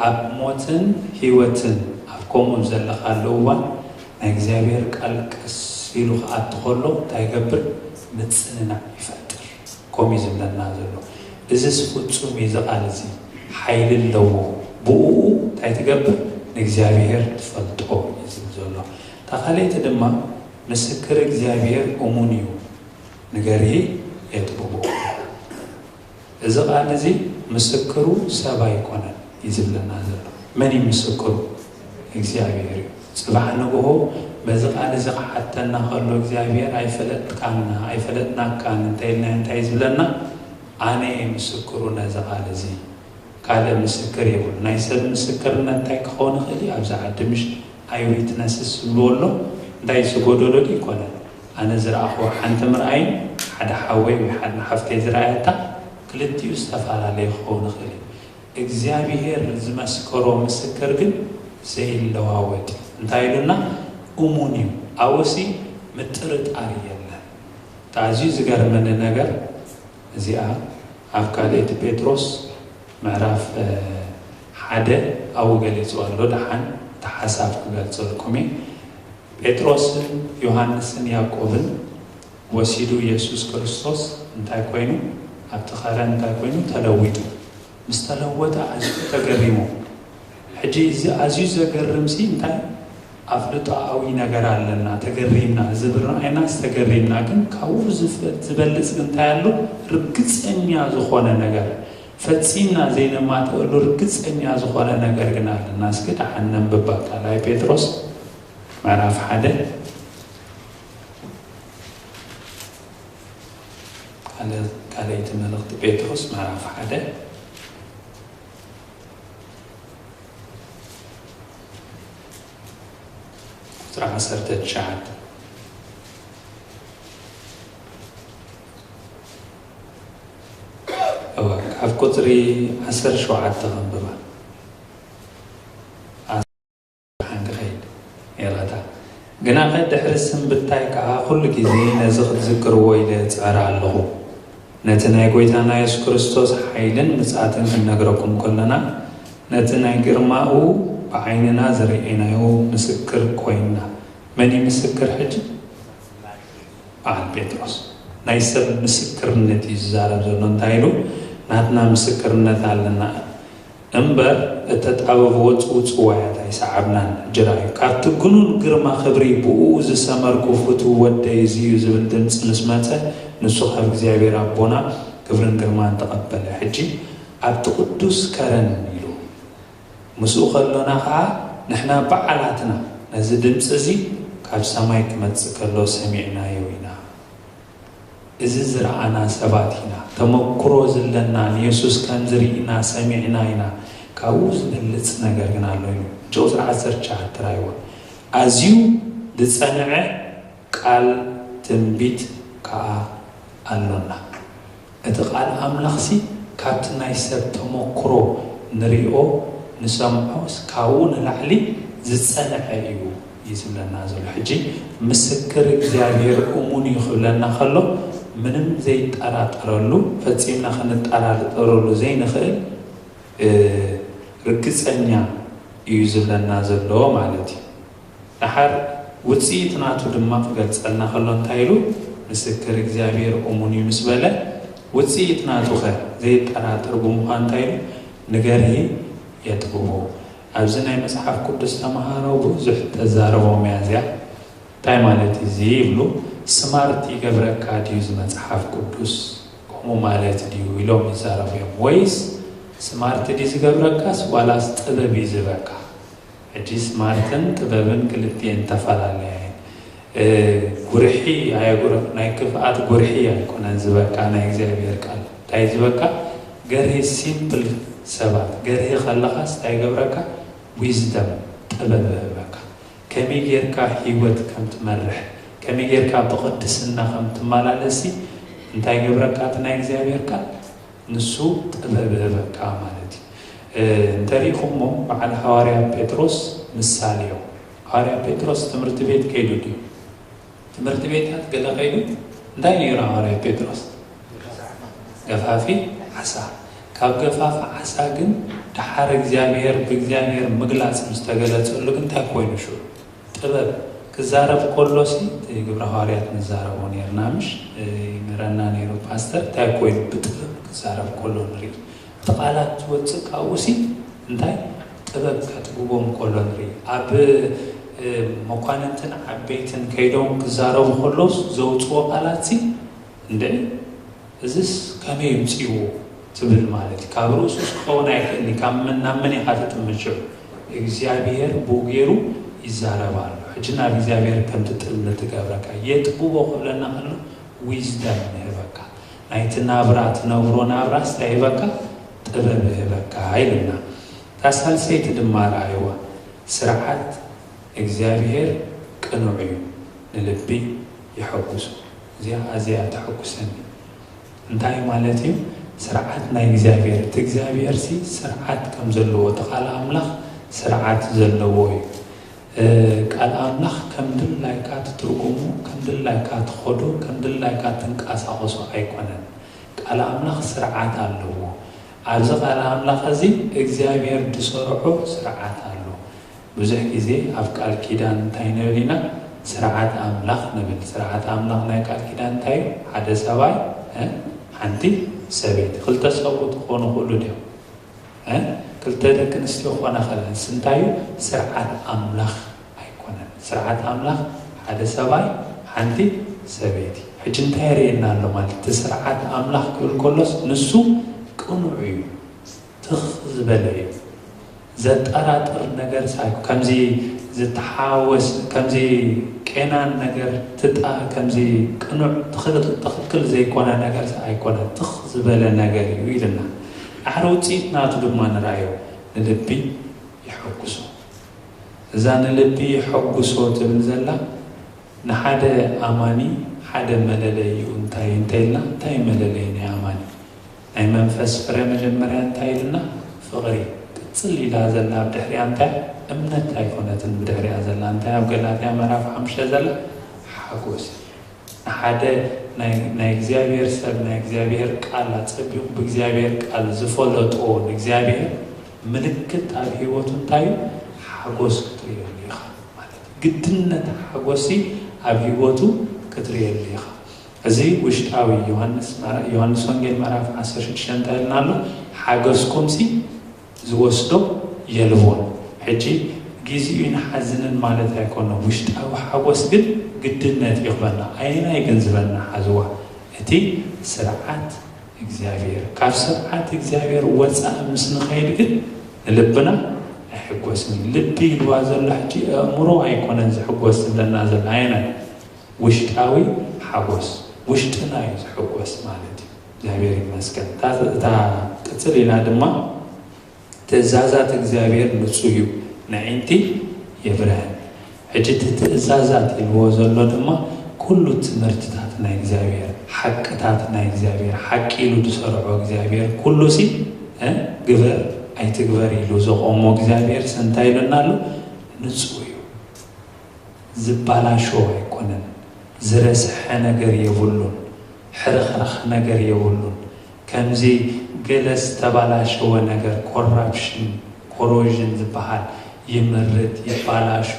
ኣብ ሞትን ህይወትን ኣብ ከምኡ ዘለኻሉ እዋን ናይ እግዚኣብሔር ቃል ቀስ ኢሉ ክኣቱ ከሎ እንታይ ይገብር? ምፅንናዕ ይፈጥር። ከምኡ እዩ ዝብለና ዘሎ። እዚስ ፍፁም እዩ፣ እዚ ቃል እዚ ሓይሊ ኣለዎ። ብኡ እንታይ ትገብር? ንእግዚኣብሔር ትፈልጦ እዩ ዝብል ዘሎ። እታ ካልኣይቲ ድማ ምስክር እግዚኣብሔር እሙን እዩ፣ ንገርሂ የጥብቦ። እዚ ቃል እዚ ምስክሩ ሰብ ኣይኮነን እዩ ዝብለና ዘሎ። መን እዩ ምስክሩ? እግዚኣብሔር እዩ። ፅባሕ ንግሆ በዚ ቃል እዚ ክሓተና ከሎ እግዚኣብሔር ኣይፈለጥካና ኣይፈለጥናካን እንተኢልና እንታይ እዩ ዝብለና? ኣነ እየ ምስክሩ ነዚ ቃል እዚ፣ ካልእ ምስክር የብሉ። ናይ ሰብ ምስክርነት እንታይ ክኸውን ይኽእል እዩ? ኣብዚ ዓዲ ምሽ ኣይ ዊትነስስ ዝብልዎ ኣሎ። እንታይ ዝጎደሎ ድዩ? ይኮነን። ኣነ ዝረኣኽዎ ሓንቲ ምርኣይን ሓደ ሓወይ ወይ ሓደ ሓፍተይ ዝረኣየታ ክልቲኡ ዝተፈላለየ ክኸውን ይኽእል እዩ። እግዚኣብሔር ዝመስከሮ ምስክር ግን ዘይለዋወጥ እዩ። እንታይ ኢሉና? እሙን እዩ። ኣብኡሲ ምጥርጣር የለን። እታ ኣዝዩ ዝገርመኒ ነገር እዚኣ ኣብ ካልኣይቲ ጴጥሮስ ምዕራፍ እ፣ ሓደ ኣብኡ ገሊጹ ኣሎ። ደሓን እቲ ሓሳብ ክገልጸልኩም እየ። ጴጥሮስን ዮሃንስን ያዕቆብን ወሲዱ ኢየሱስ ክርስቶስ እንታይ ኮይኑ፣ ኣብቲ ኸረን እንታይ ኮይኑ፣ ተለዊጡ። ምስ ተለወጠ ኣዝዩ ተገሪሙ። ሕጂ እዚ ኣዝዩ ዘገርም ሲ እንታይ ኣፍልጦኣዊ ነገር ኣለና፣ ተገሪምና። እዚ ብረኣይናስ ተገሪምና፣ ግን ካብኡ ዝፈ-፣ ዝበልጽ ግን እንታይ ኣሎ? ርግጸኛ ዝኾነ ነገር፣ ፈጺምና ዘይነማትኣሉ ርግጸኛ ዝኾነ ነገር ግን ኣለና። እስኪ ደሓን ነንብባ። ካልኣይ ጴጥሮስ ምዕራፍ ሓደ፣ ካልኣይቲ መልእኽቲ ጴጥሮስ ምዕራፍ ሓደ ቁጽሪ ዓሰርተ ትሽዓተ። እወ፣ ካብ ቁጽሪ ዓሰርተ ሸውዓተ ከንብባ። ሓንቲ ኸይድ የላታ። ግናኸ ድሕሪ ስንብታይ ከኣ ኩሉ ግዜ ነዚ ክትዝክርዎ ኢለ እጽዕር ኣለኹ። ነቲ ናይ ጐይታና የሱስ ክርስቶስ ሓይልን ምጽኣትን ክንነግረኩም ከለና፣ ነቲ ናይ ግርማኡ ብዓይንና ዝረኣይናዮ ምስክር ኮይንና። መን እዩ ምስክር ሕጂ? በዓል ጴጥሮስ። ናይ ሰብ ምስክርነት እዩ ዝዛረብ ዘሎ። እንታይ ኢሉ? ናትና ምስክርነት ኣለና። እምበር እተጣበብዎ ጽውጽዋያት ኣይሰዓብናን። ሕጂ ርኣዩ፣ ካብቲ ግኑን ግርማ ክብሪ ብእኡ ዝሰመርኩ ፍቱው ወደይ እዚ እዩ ዝብል ድምጺ ምስ መጸ፣ ንሱ ካብ እግዚኣብሔር ኣቦና ክብርን ግርማን ተቐበለ። ሕጂ ኣብቲ ቅዱስ ከረን ኢሉ ምስኡ ከሎና ኸኣ ንሕና ባዕላትና ነዚ ድምጺ እዚ ካብ ሰማይ ክመጽእ ከሎ ሰሚዕናዮ ኢና። እዚ ዝረኣና ሰባት ኢና። ተመክሮ ዘለና ንየሱስ ከምዚ ርኢና ሰሚዕና ኢና። ካብኡ ዝበልጽ ነገር ግን ኣሎ ኢሉ። ቁጽሪ ዓሰርተ ትሽዓተ ራእይዎ። ኣዝዩ ዝጸንዐ ቃል ትንቢት ከኣ ኣሎና። እቲ ቃል ኣምላኽሲ ካብቲ ናይ ሰብ ተመክሮ ንሪኦ ንሰምዖስ ካብኡ ንላዕሊ ዝጸንዐ እዩ እዩ ዝብለና ዘሎ። ሕጂ ምስክር እግዚኣብሔር እሙን እዩ ክብለና ከሎ ምንም ዘይጠራጠረሉ፣ ፈጺምና ክንጠራጠረሉ ዘይንኽእል፣ እ፣ ርግጸኛ እዩ ዝብለና ዘሎ ማለት እዩ። ደሓር ውጽኢት ናቱ ድማ ክገልጸልና ከሎ እንታይ ኢሉ? ምስክር እግዚኣብሔር እሙን እዩ ምስ በለ፣ ውጽኢት ናቱ ኸ ዘየጠራጥር ብምዃን እንታይ ኢሉ? ንገርሂ የጥብቦ። ኣብዚ ናይ መጽሓፍ ቅዱስ ተምሃሮ ብዙሕ ተዛረቦም እያ እዚኣ። እንታይ ማለት እዩ እዚ ይብሉ? ስማርት ይገብረካ ድዩ እዚ መጽሓፍ ቅዱስ? ከምኡ ማለት ድዩ ኢሎም ይዛረቡ እዮም። ወይስ ስማርት ድዩ ዝገብረካስ ዋላስ ጥበብ እዩ ዝህበካ? ሕጂ ስማርትን ጥበብን ክልቲኤን ተፈላለያ እየን። እ፣ ጉርሒ ኣየጉር-፣ ናይ ክፍኣት ጉርሒ ኣይኮነን ዝበካ ናይ እግዚኣብሔር ቃል። እንታይ ዝበካ? ገርሂ ሲምፕል ሰባት፣ ገርሂ ከለኻስ እንታይ ገብረካ? ዊዝደም፣ ጥበብ ይህበካ። ከመይ ጌርካ ህይወት ከም ትመርሕ፣ ከመይ ጌርካ ብቕድስና ከም ትመላለሲ እንታይ ገብረካ? እቲ ናይ እግዚኣብሔር ቃል ንሱ ጥበብ ይህበካ ማለት እዩ። እ፣ እንተሪኢኹሞ በዓል ሃዋርያ ጴጥሮስ ምሳሌ እዮም። ሃዋርያ ጴጥሮስ ትምህርቲ ቤት ከይዱ ድዩ? ትምህርቲ ቤታት ገለ ከይዱ እንታይ ነይሩ ሃዋርያ ጴጥሮስ? ገፋፊ ዓሳ። ካብ ገፋፊ ዓሳ ግን ደሓር እግዚኣብሔር፣ ብእግዚኣብሔር ምግላጽ ምስ ተገለጸሉ ግን እንታይ ኮይኑ ሽዑ? ጥበብ ክዛረብ ከሎሲ፣ እቲ ግብረ ሃዋርያት ንዛረቦ ነይርና፣ ምሽ? ይምህረና ነይሩ ፓስተር። እንታይ ኮይኑ ብጥበብ ክዛረብ ከሎ ንርኢ። እቲ ቃላት ዝወጽእ ካብኡሲ እንታይ ጥበብ ከጥብቦም ከሎ ንርኢ። ኣብ፣ እ፣ መኳንንትን ዓበይትን ከይዶም ክዛረቡ ከሎስ ዘውጽዎ ቃላትሲ፣ እንድዒ፣ እዝስ ከመይ የምጽእዎ ትብል ማለት እዩ። ካብ ርእሱስ ክኸውን ኣይክእልን እዩ። ካብ መን ናብ መን ኢኻ ትጥምት ሽዑ? እግዚኣብሔር ብኡ ገይሩ ይዛረብ ኣሎ። ሕጂ ናብ እግዚኣብሔር ከም ትጥምት ትገብረካ። የጥብቦ ክብለና ከሎ ዊዝደም ይህበካ። ናይቲ ናብራ ትነብሮ ናብራስ እንታይ ይህበካ? ጥበብ ይህበካ ኢልና። እታ ሳልሰይቲ ድማ ረኣይዋ። ስርዓት እግዚኣብሔር ቅኑዕ እዩ፣ ንልቢ የሐጉሱ። እዚኣ ኣዝያ ተሐጉሰኒ። እንታይ ማለት እዩ? ስርዓት ናይ እግዚኣብሔር፣ እቲ እግዚኣብሔርሲ ስርዓት ከም ዘለዎ፣ እቲ ቃል ኣምላኽ ስርዓት ዘለዎ እዩ። እ፣ ቃል ኣምላኽ ከም ድላይካ ትትርጉሞ፣ ከም ድላይካ ትኸዶ፣ ከም ድላይካ ትንቀሳቐሶ ኣይኮነን። ቃል ኣምላኽ ስርዓት ኣለዎ። ኣብዚ ቃል ኣምላኽ እዚ እግዚኣብሔር ዝሰርዖ ስርዓት ኣሎ። ብዙሕ ግዜ ኣብ ቃል ኪዳን እንታይ ንብል ኢና? ስርዓት ኣምላኽ ንብል። ስርዓት ኣምላኽ ናይ ቃል ኪዳን እንታይ እዩ? ሓደ ሰብኣይ፣ እ፣ ሓንቲ ሰበይቲ። ክልተ ሰብኡት ክኾኑ ይኽእሉ ድዮም? እ? ክልተ ደቂ ኣንስትዮ ክኾና ከለንስ እንታይ እዩ? ስርዓት ኣምላኽ ኣይኮነን። ስርዓት ኣምላኽ ሓደ ሰብኣይ፣ ሓንቲ ሰበይቲ። ሕጂ እንታይ የርእየና ኣሎ ማለት? እቲ ስርዓት ኣምላኽ ክብል ከሎስ ንሱ ቅኑዕ እዩ፣ ትኽ ዝበለ እዩ። ዘጠራጥር ነገር ሳይኮ-፣ ከምዚ ዝተሓወስ፣ ከምዚ ቄናን ነገር ትጣ-፣ ከምዚ ቅኑዕ ትኽክል፣ ትኽክል ዘይኮነ ነገር ኣይኮነ፣ ትኽ ዝበለ ነገር እዩ ኢልና። ድሕሪ ውፅኢት ናቱ ድማ ንርኣዮ፣ ንልቢ የሐጉሶ። እዛ ንልቢ የሐጉሶ ትብል ዘላ ንሓደ ኣማኒ ሓደ መለለይኡ እንታይ፣ እንታይ ኢልና? እንታይ መለለይ ናይ ኣማኒ? ናይ መንፈስ ፍረ መጀመርያ እንታይ ኢልና? ፍቕሪ። ቅጽል ኢላ ዘላ ኣብ ድሕሪያ እንታይ? እምነት ኣይኮነትን ብድሕሪያ ዘላ እንታይ? ኣብ ገላትያ ምዕራፍ ሓሙሽተ ዘላ ሓጎስ። ንሓደ ናይ፣ ናይ እግዚኣብሔር ሰብ፣ ናይ እግዚኣብሔር ቃል ኣጸቢቑ ብእግዚኣብሔር ቃል ዝፈለጦ ንእግዚኣብሔር ምልክት ኣብ ህይወቱ እንታይ እዩ? ሓጎስ ክትርእየሉ ኢኻ ማለት እዩ። ግድነት ሓጎሲ ኣብ ህይወቱ ክትርእየሉ ኢኻ። እዚ ውሽጣዊ ዮሃንስ፣ ዮሃንስ ወንጌል ምዕራፍ ዓሰርተ ሽዱሽተ እንታይ ኢልና ኣሎ? ሓገዝኩምሲ ዝወስዶ የልቦን። ሕጂ ግዜኡ ይንሓዝንን ማለት ኣይኮነ። ውሽጣዊ ሓጎስ ግን ግድነት ይኽበና። ኣየናይ ግን ዝበና ሓዝዋ? እቲ ስርዓት እግዚኣብሔር። ካብ ስርዓት እግዚኣብሔር ወፃእ ምስ ንኸይድ ግን ንልብና ኣይሕጎስን። ልቢ ኢልዋ ዘሎ ሕጂ ኣእምሮ ኣይኮነን ዝሕጎስ ዝብለና ዘሎ። ኣየናይ? ውሽጣዊ ሓጎስ። ውሽጥና እዩ ዝሕጎስ ማለት እዩ። እግዚኣብሔር ይመስገን። እታ፣ እታ ቅጽል ኢላ ድማ ትእዛዛት እግዚኣብሔር ንጹህ እዩ፣ ንዒንቲ የብርህን። ሕጂ እቲ ትእዛዛት ኢልዎ ዘሎ ድማ ኩሉ ትምህርትታት ናይ እግዚኣብሔር፣ ሓቅታት ናይ እግዚኣብሔር፣ ሓቂ ኢሉ ዝሰርዖ እግዚኣብሔር ኩሉ ሲ፣ እ፣ ግበር ኣይትግበር ኢሉ ዘቆሞ እግዚኣብሔር ሲ እንታይ ኢሉና ኣሎ? ንጹህ እዩ። ዝባላሾ ኣይኮነን። ዝረስሐ ነገር የብሉን። ሕርኽራኽ ነገር የብሉን። ከምዚ ገለ ዝተባላሸወ ነገር፣ ኮራፕሽን፣ ኮሮዥን ዝበሃል፣ ይምርት፣ ይባላሾ፣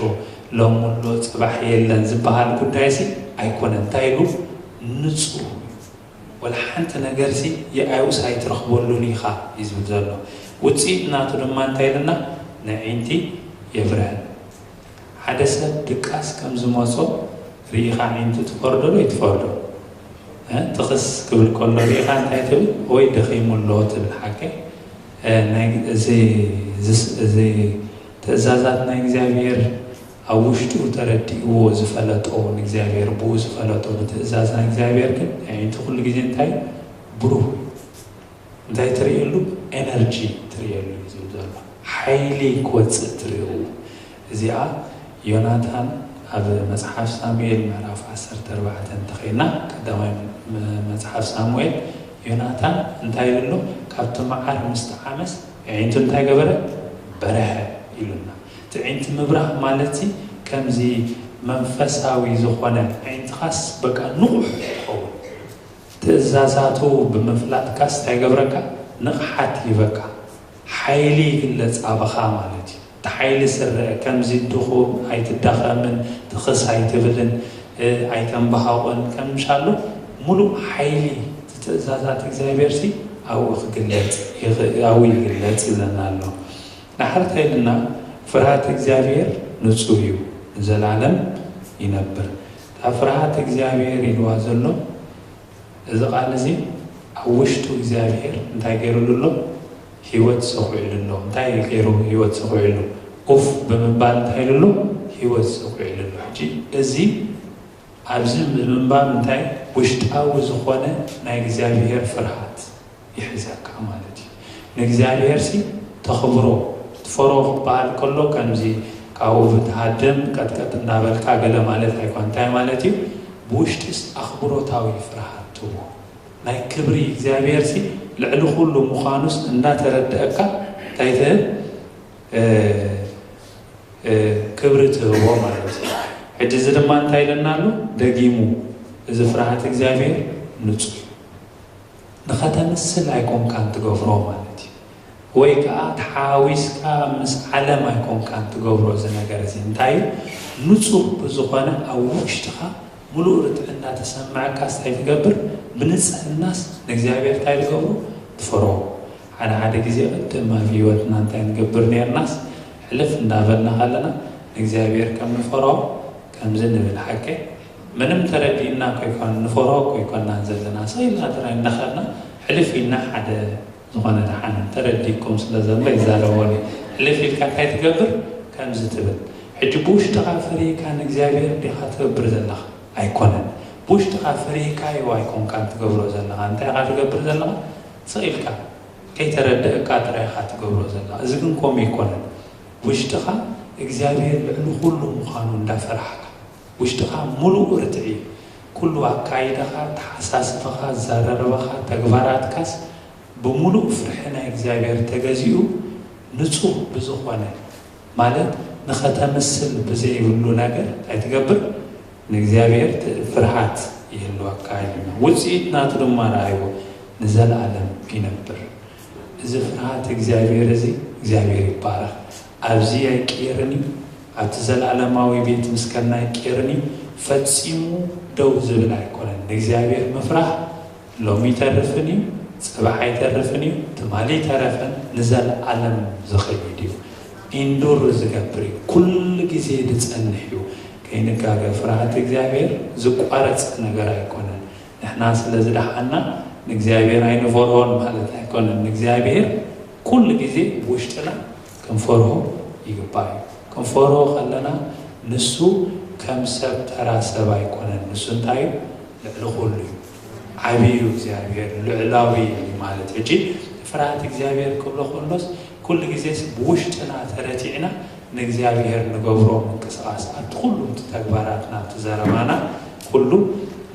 ሎሚ ኣሎ ጽባሕ የለን ዝበሃል ጉዳይሲ ኣይኮነን። እንታይ ኢሉ? ንጹህ። ወላ ሓንቲ ነገርሲ የኣዩስ ኣይትረኽበሉን ኢኻ እዩ ዝብል ዘሎ። ውጽኢት ናቱ ድማ እንታይ ኢልና? ንዒንቲ የብርህን። ሓደ ሰብ ድቃስ ከም ዝመጾ ርኢኻ ዒንቱ ትፈርዶ ዶ ይትፈርዶ? እ? ትኽስ ክብል ከሎ ርኢኻ እንታይ ትብል? ወይ ደኺሙ ኣሎ ትብል። ሓቀይ? እ፣ ናይ፣ እዚ፣ እዚ፣ እዚ ትእዛዛት ናይ እግዚኣብሔር ኣብ ውሽጡ ተረዲእዎ ዝፈለጦ፣ ንእግዚኣብሔር ብኡ ዝፈለጦ፣ ብትእዛዝ ናይ እግዚኣብሔር ግን ኣዒንቱ ኩሉ ግዜ እንታይ? ብሩህ እዩ። እንታይ ትርእየሉ? ኤነርጂ ትርእየሉ እዩ ዝብል ዘሎ። ሓይሊ ክወፅእ ትርእዩ። እዚኣ ዮናታን ኣብ መጽሓፍ ሳሙኤል ምዕራፍ ዓሰርተ ኣርባዕተ እንተኸይና፣ ቀዳማይ ም-፣ መጽሓፍ ሳሙኤል፣ ዮናታን እንታይ ኢሉ ኣሎ? ካብቲ መዓር ምስ ጠዓመስ ኣዒንቱ እንታይ ገበረ? በርሀ ኢሉና። እቲ ኣዒንቲ ምብራህ ማለት ሲ ከምዚ መንፈሳዊ ዝኾነ ኣዒንትኻስ በቃ ንቑሕ ትኸውን። ትእዛዛቱ ብምፍላጥካስ እንታይ ገብረካ? ንቕሓት ይህበካ። ሓይሊ ይግለጽ ኣባኻ ማለት እዩ። እቲ ሓይሊ ስረአ ከምዚ ድኹም ኣይትዳኸምን፣ ትኽስ ኣይትብልን፣ እ፣ ኣይተንባሃቑን ከም ምሻሉ ሙሉእ ሓይሊ እቲ ትእዛዛት እግዚኣብሔር ሲ ኣብኡ ክግለጽ ይኽ-፣ ኣብኡ ይግለጽ ይብለና ኣሎ። ንሓርታ ኢልና ፍርሃት እግዚኣብሔር ንጹህ እዩ፣ ንዘላለም ይነብር። እታ ፍርሃት እግዚኣብሔር ኢልዋ ዘሎ እዚ ቃል እዚ ኣብ ውሽጡ እግዚኣብሔር እንታይ ገይሩሉ ኣሎ? ህይወት ሰኹዕሉ ኣሎ። እንታይ ገይሩ ህይወት ሰኹዕሉ? ኡፍ ብምባል እንታይ ኢሉ ኣሎ? ህይወት ሰኹዕሉ ኣሎ። ሕጂ እዚ ኣብዚ ብምንባብ እንታይ ውሽጣዊ ዝኾነ ናይ እግዚኣብሔር ፍርሃት ይሕዘካ ማለት እዩ። ንእግዚኣብሔር ሲ ተኽብሮ፣ ትፈሮ ክበሃል ከሎ ከምዚ ካብኡ ብትሃድም ቀጥቀጥ እንዳበልካ ገለ ማለት ኣይኮን። እንታይ ማለት እዩ? ብውሽጢስ ኣኽብሮታዊ ፍርሃት ትህቦ። ናይ ክብሪ እግዚኣብሔር ሲ ልዕሊ ኩሉ ምዃኑስ እንዳተረደእካ እንታይ ትህብ? እ፣ እ፣ ክብሪ ትህቦ ማለት እዩ። ሕጂ እዚ ድማ እንታይ ኢለና ኣሎ? ደጊሙ እዚ ፍርሃት እግዚኣብሔር ንጹህ እዩ። ንኸተምስል ኣይኮንካን ትገብሮ ማለት እዩ። ወይ ከዓ ተሓዊስካ ምስ ዓለም ኣይኮንካን ትገብሮ እዚ ነገር እዚ። እንታይ እዩ? ንጹህ ብዝኾነ ኣብ ውሽጥኻ ምሉእ ርትዕና ተሰምዐካስ እንታይ ትገብር? ብንጽህናስ ንእግዚኣብሔር እንታይ ትገብሮ? ትፈርሆ። ሓደ ሓደ ግዜ ቅድም ኣብ ህይወትና እንታይ ንገብር ነርናስ ሕልፍ እንዳበልና ከለና ንእግዚኣብሔር ከም ንፈርሆ ከምዚ ንብል ሓቀ ምንም ተረዲእና ኮይኮን ንፈርሆ ኮይኮናን ዘለና ሰይልና ጥራይ እንዳኸድና ሕልፍ ኢልና ሓደ ዝኾነ ደሓን ተረዲእኩም ስለ ዘሎ ይዛረቦኒ ሕልፍ ኢልካ እንታይ ትገብር ከምዚ ትብል ሕጂ ብውሽጥኻ ፍሪካ ንእግዚኣብሔር ዲኻ ትገብር ዘለኻ ኣይኮነን ብውሽጥኻ ፍሪካ እዩ ኣይኮንካን ትገብሮ ዘለኻ እንታይ ኢኻ ትገብር ዘለኻ ስቕ ኢልካ ከይተረድእካ ጥራይ ኢኻ ትገብሮ ዘለኻ እዚ ግን ከምኡ ኣይኮነን ውሽጥኻ እግዚኣብሔር ልዕሊ ኩሉ ምዃኑ እንዳፈራሕካ ውሽጥኻ ሙሉእ ርትዒ ኩሉ ኣካይዳኻ ተሓሳስባኻ ኣዘራርባኻ ተግባራትካስ ብሙሉእ ፍርሒ ናይ እግዚኣብሔር ተገዚኡ ንጹህ ብዝኾነ ማለት ንኸተምስል ብዘይብሉ ነገር እንታይ ትገብር ንእግዚኣብሔር ፍርሃት ይህልወካ ይልና ውፅኢት ናቱ ድማ ረኣይዎ ንዘለኣለም ይነብር እዚ ፍርሃት እግዚኣብሔር እዚ እግዚኣብሔር ይባረኽ ኣብዚ ኣይቅየርን እዩ ኣብቲ ዘለኣለማዊ ቤት ምስከና ኣይቅየርን እዩ ፈፂሙ ደው ዝብል ኣይኮነን ንእግዚኣብሔር ምፍራህ ሎሚ ይተርፍን እዩ፣ ጽባሕ ኣይተርፍን እዩ፣ ትማሊ ይተረፈን ንዘለኣለም ዝኸይድ እዩ። ኢንዱር ዝገብር እዩ፣ ኩሉ ግዜ ዝጸንሕ እዩ። ከይንጋገ ፍርሃት እግዚኣብሔር ዝቋረጽ ነገር ኣይኮነን። ንሕና ስለ ዝደሓና ንእግዚኣብሔር ኣይንፈርሆን ማለት ኣይኮነን። ንእግዚኣብሔር ኩሉ ግዜ ብውሽጥና ክንፈርሆ ይግባእ እዩ። ክንፈርሆ ከለና ንሱ ከም ሰብ ተራ ሰብ ኣይኮነን። ንሱ እንታይ እዩ? ልዕሊ ኩሉ እዩ። ዓብዪ እዩ እግዚኣብሔር፣ ልዕላዊ እዩ ማለት እዩ። ሕጂ ፍርሃት እግዚኣብሔር ክብሎ ከሎስ ኩሉ ግዜስ ብውሽጥና ተረቲዕና ንእግዚኣብሔር ንገብሮ ምንቅስቓስ ኣብቲ ኩሉ እቲ ተግባራትና ኣብቲ ዘረባና ኩሉ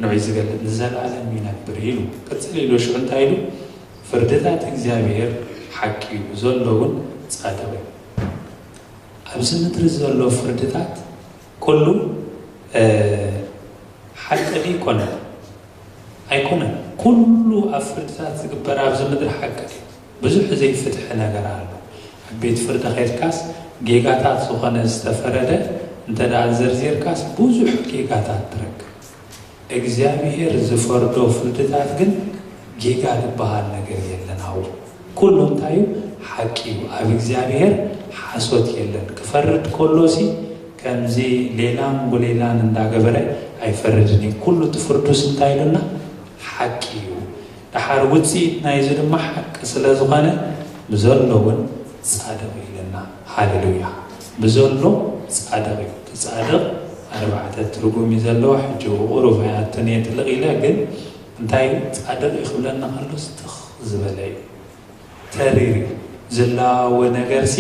ንዑይ ዝገልጥ ንዘለኣለም ይነብር ኢሉ ቅፅል ኢሉ ሽዑ እንታይ ኢሉ ፍርድታት እግዚኣብሔር ሓቂ እዩ ዘሎ እውን ፃድቕ እዩ ኣብዚ ምድሪ ዘሎ ፍርድታት ኩሉ ሓቂ ድዩ ይኮነን ኣይኮነን ኩሉ ኣብ ፍርድታት ዝግበር ኣብዚ ምድሪ ሓቂ ድዩ ብዙሕ ዘይፍትሒ ነገር ኣሎ ኣብ ቤት ፍርዲ ከድካስ ጌጋታት ዝኾነ ዝተፈረደ እንተ ደኣ ዘርዚርካስ ብዙሕ ጌጋታት ትረክብ እግዚኣብሔር ዝፈርዶ ፍርድታት ግን ጌጋ ዝበሃል ነገር የለን ኣብኡ ኩሉ እንታይ እዩ ሓቂ እዩ ኣብ እግዚኣብሔር ሓሶት የለን ክፈርድ ከሎሲ ከምዚ ሌላን ጉሌላን እንዳገበረ ኣይፈርድን እዩ ኩሉ እቲ ፍርዱስ እንታይ ኢሉና ሓቂ እዩ ደሓር ውፅኢት ናይዚ ድማ ሓቂ ስለ ዝኾነ ብዘሎ እውን ፃድቕ ኢልና ሃሌሉያ ብዘሎ ፃድቕ እዩ እቲ ፃድቕ ኣርባዕተ ትርጉም እዩ ዘለዎ ሕጂ ቁሩብ ኣያትን የጥልቕ ኢለ ግን እንታይ ፃድቕ እዩ ክብለና ከሎ ስትኽ ዝበለ እዩ ተሪር እዩ ዝላወ ነገርሲ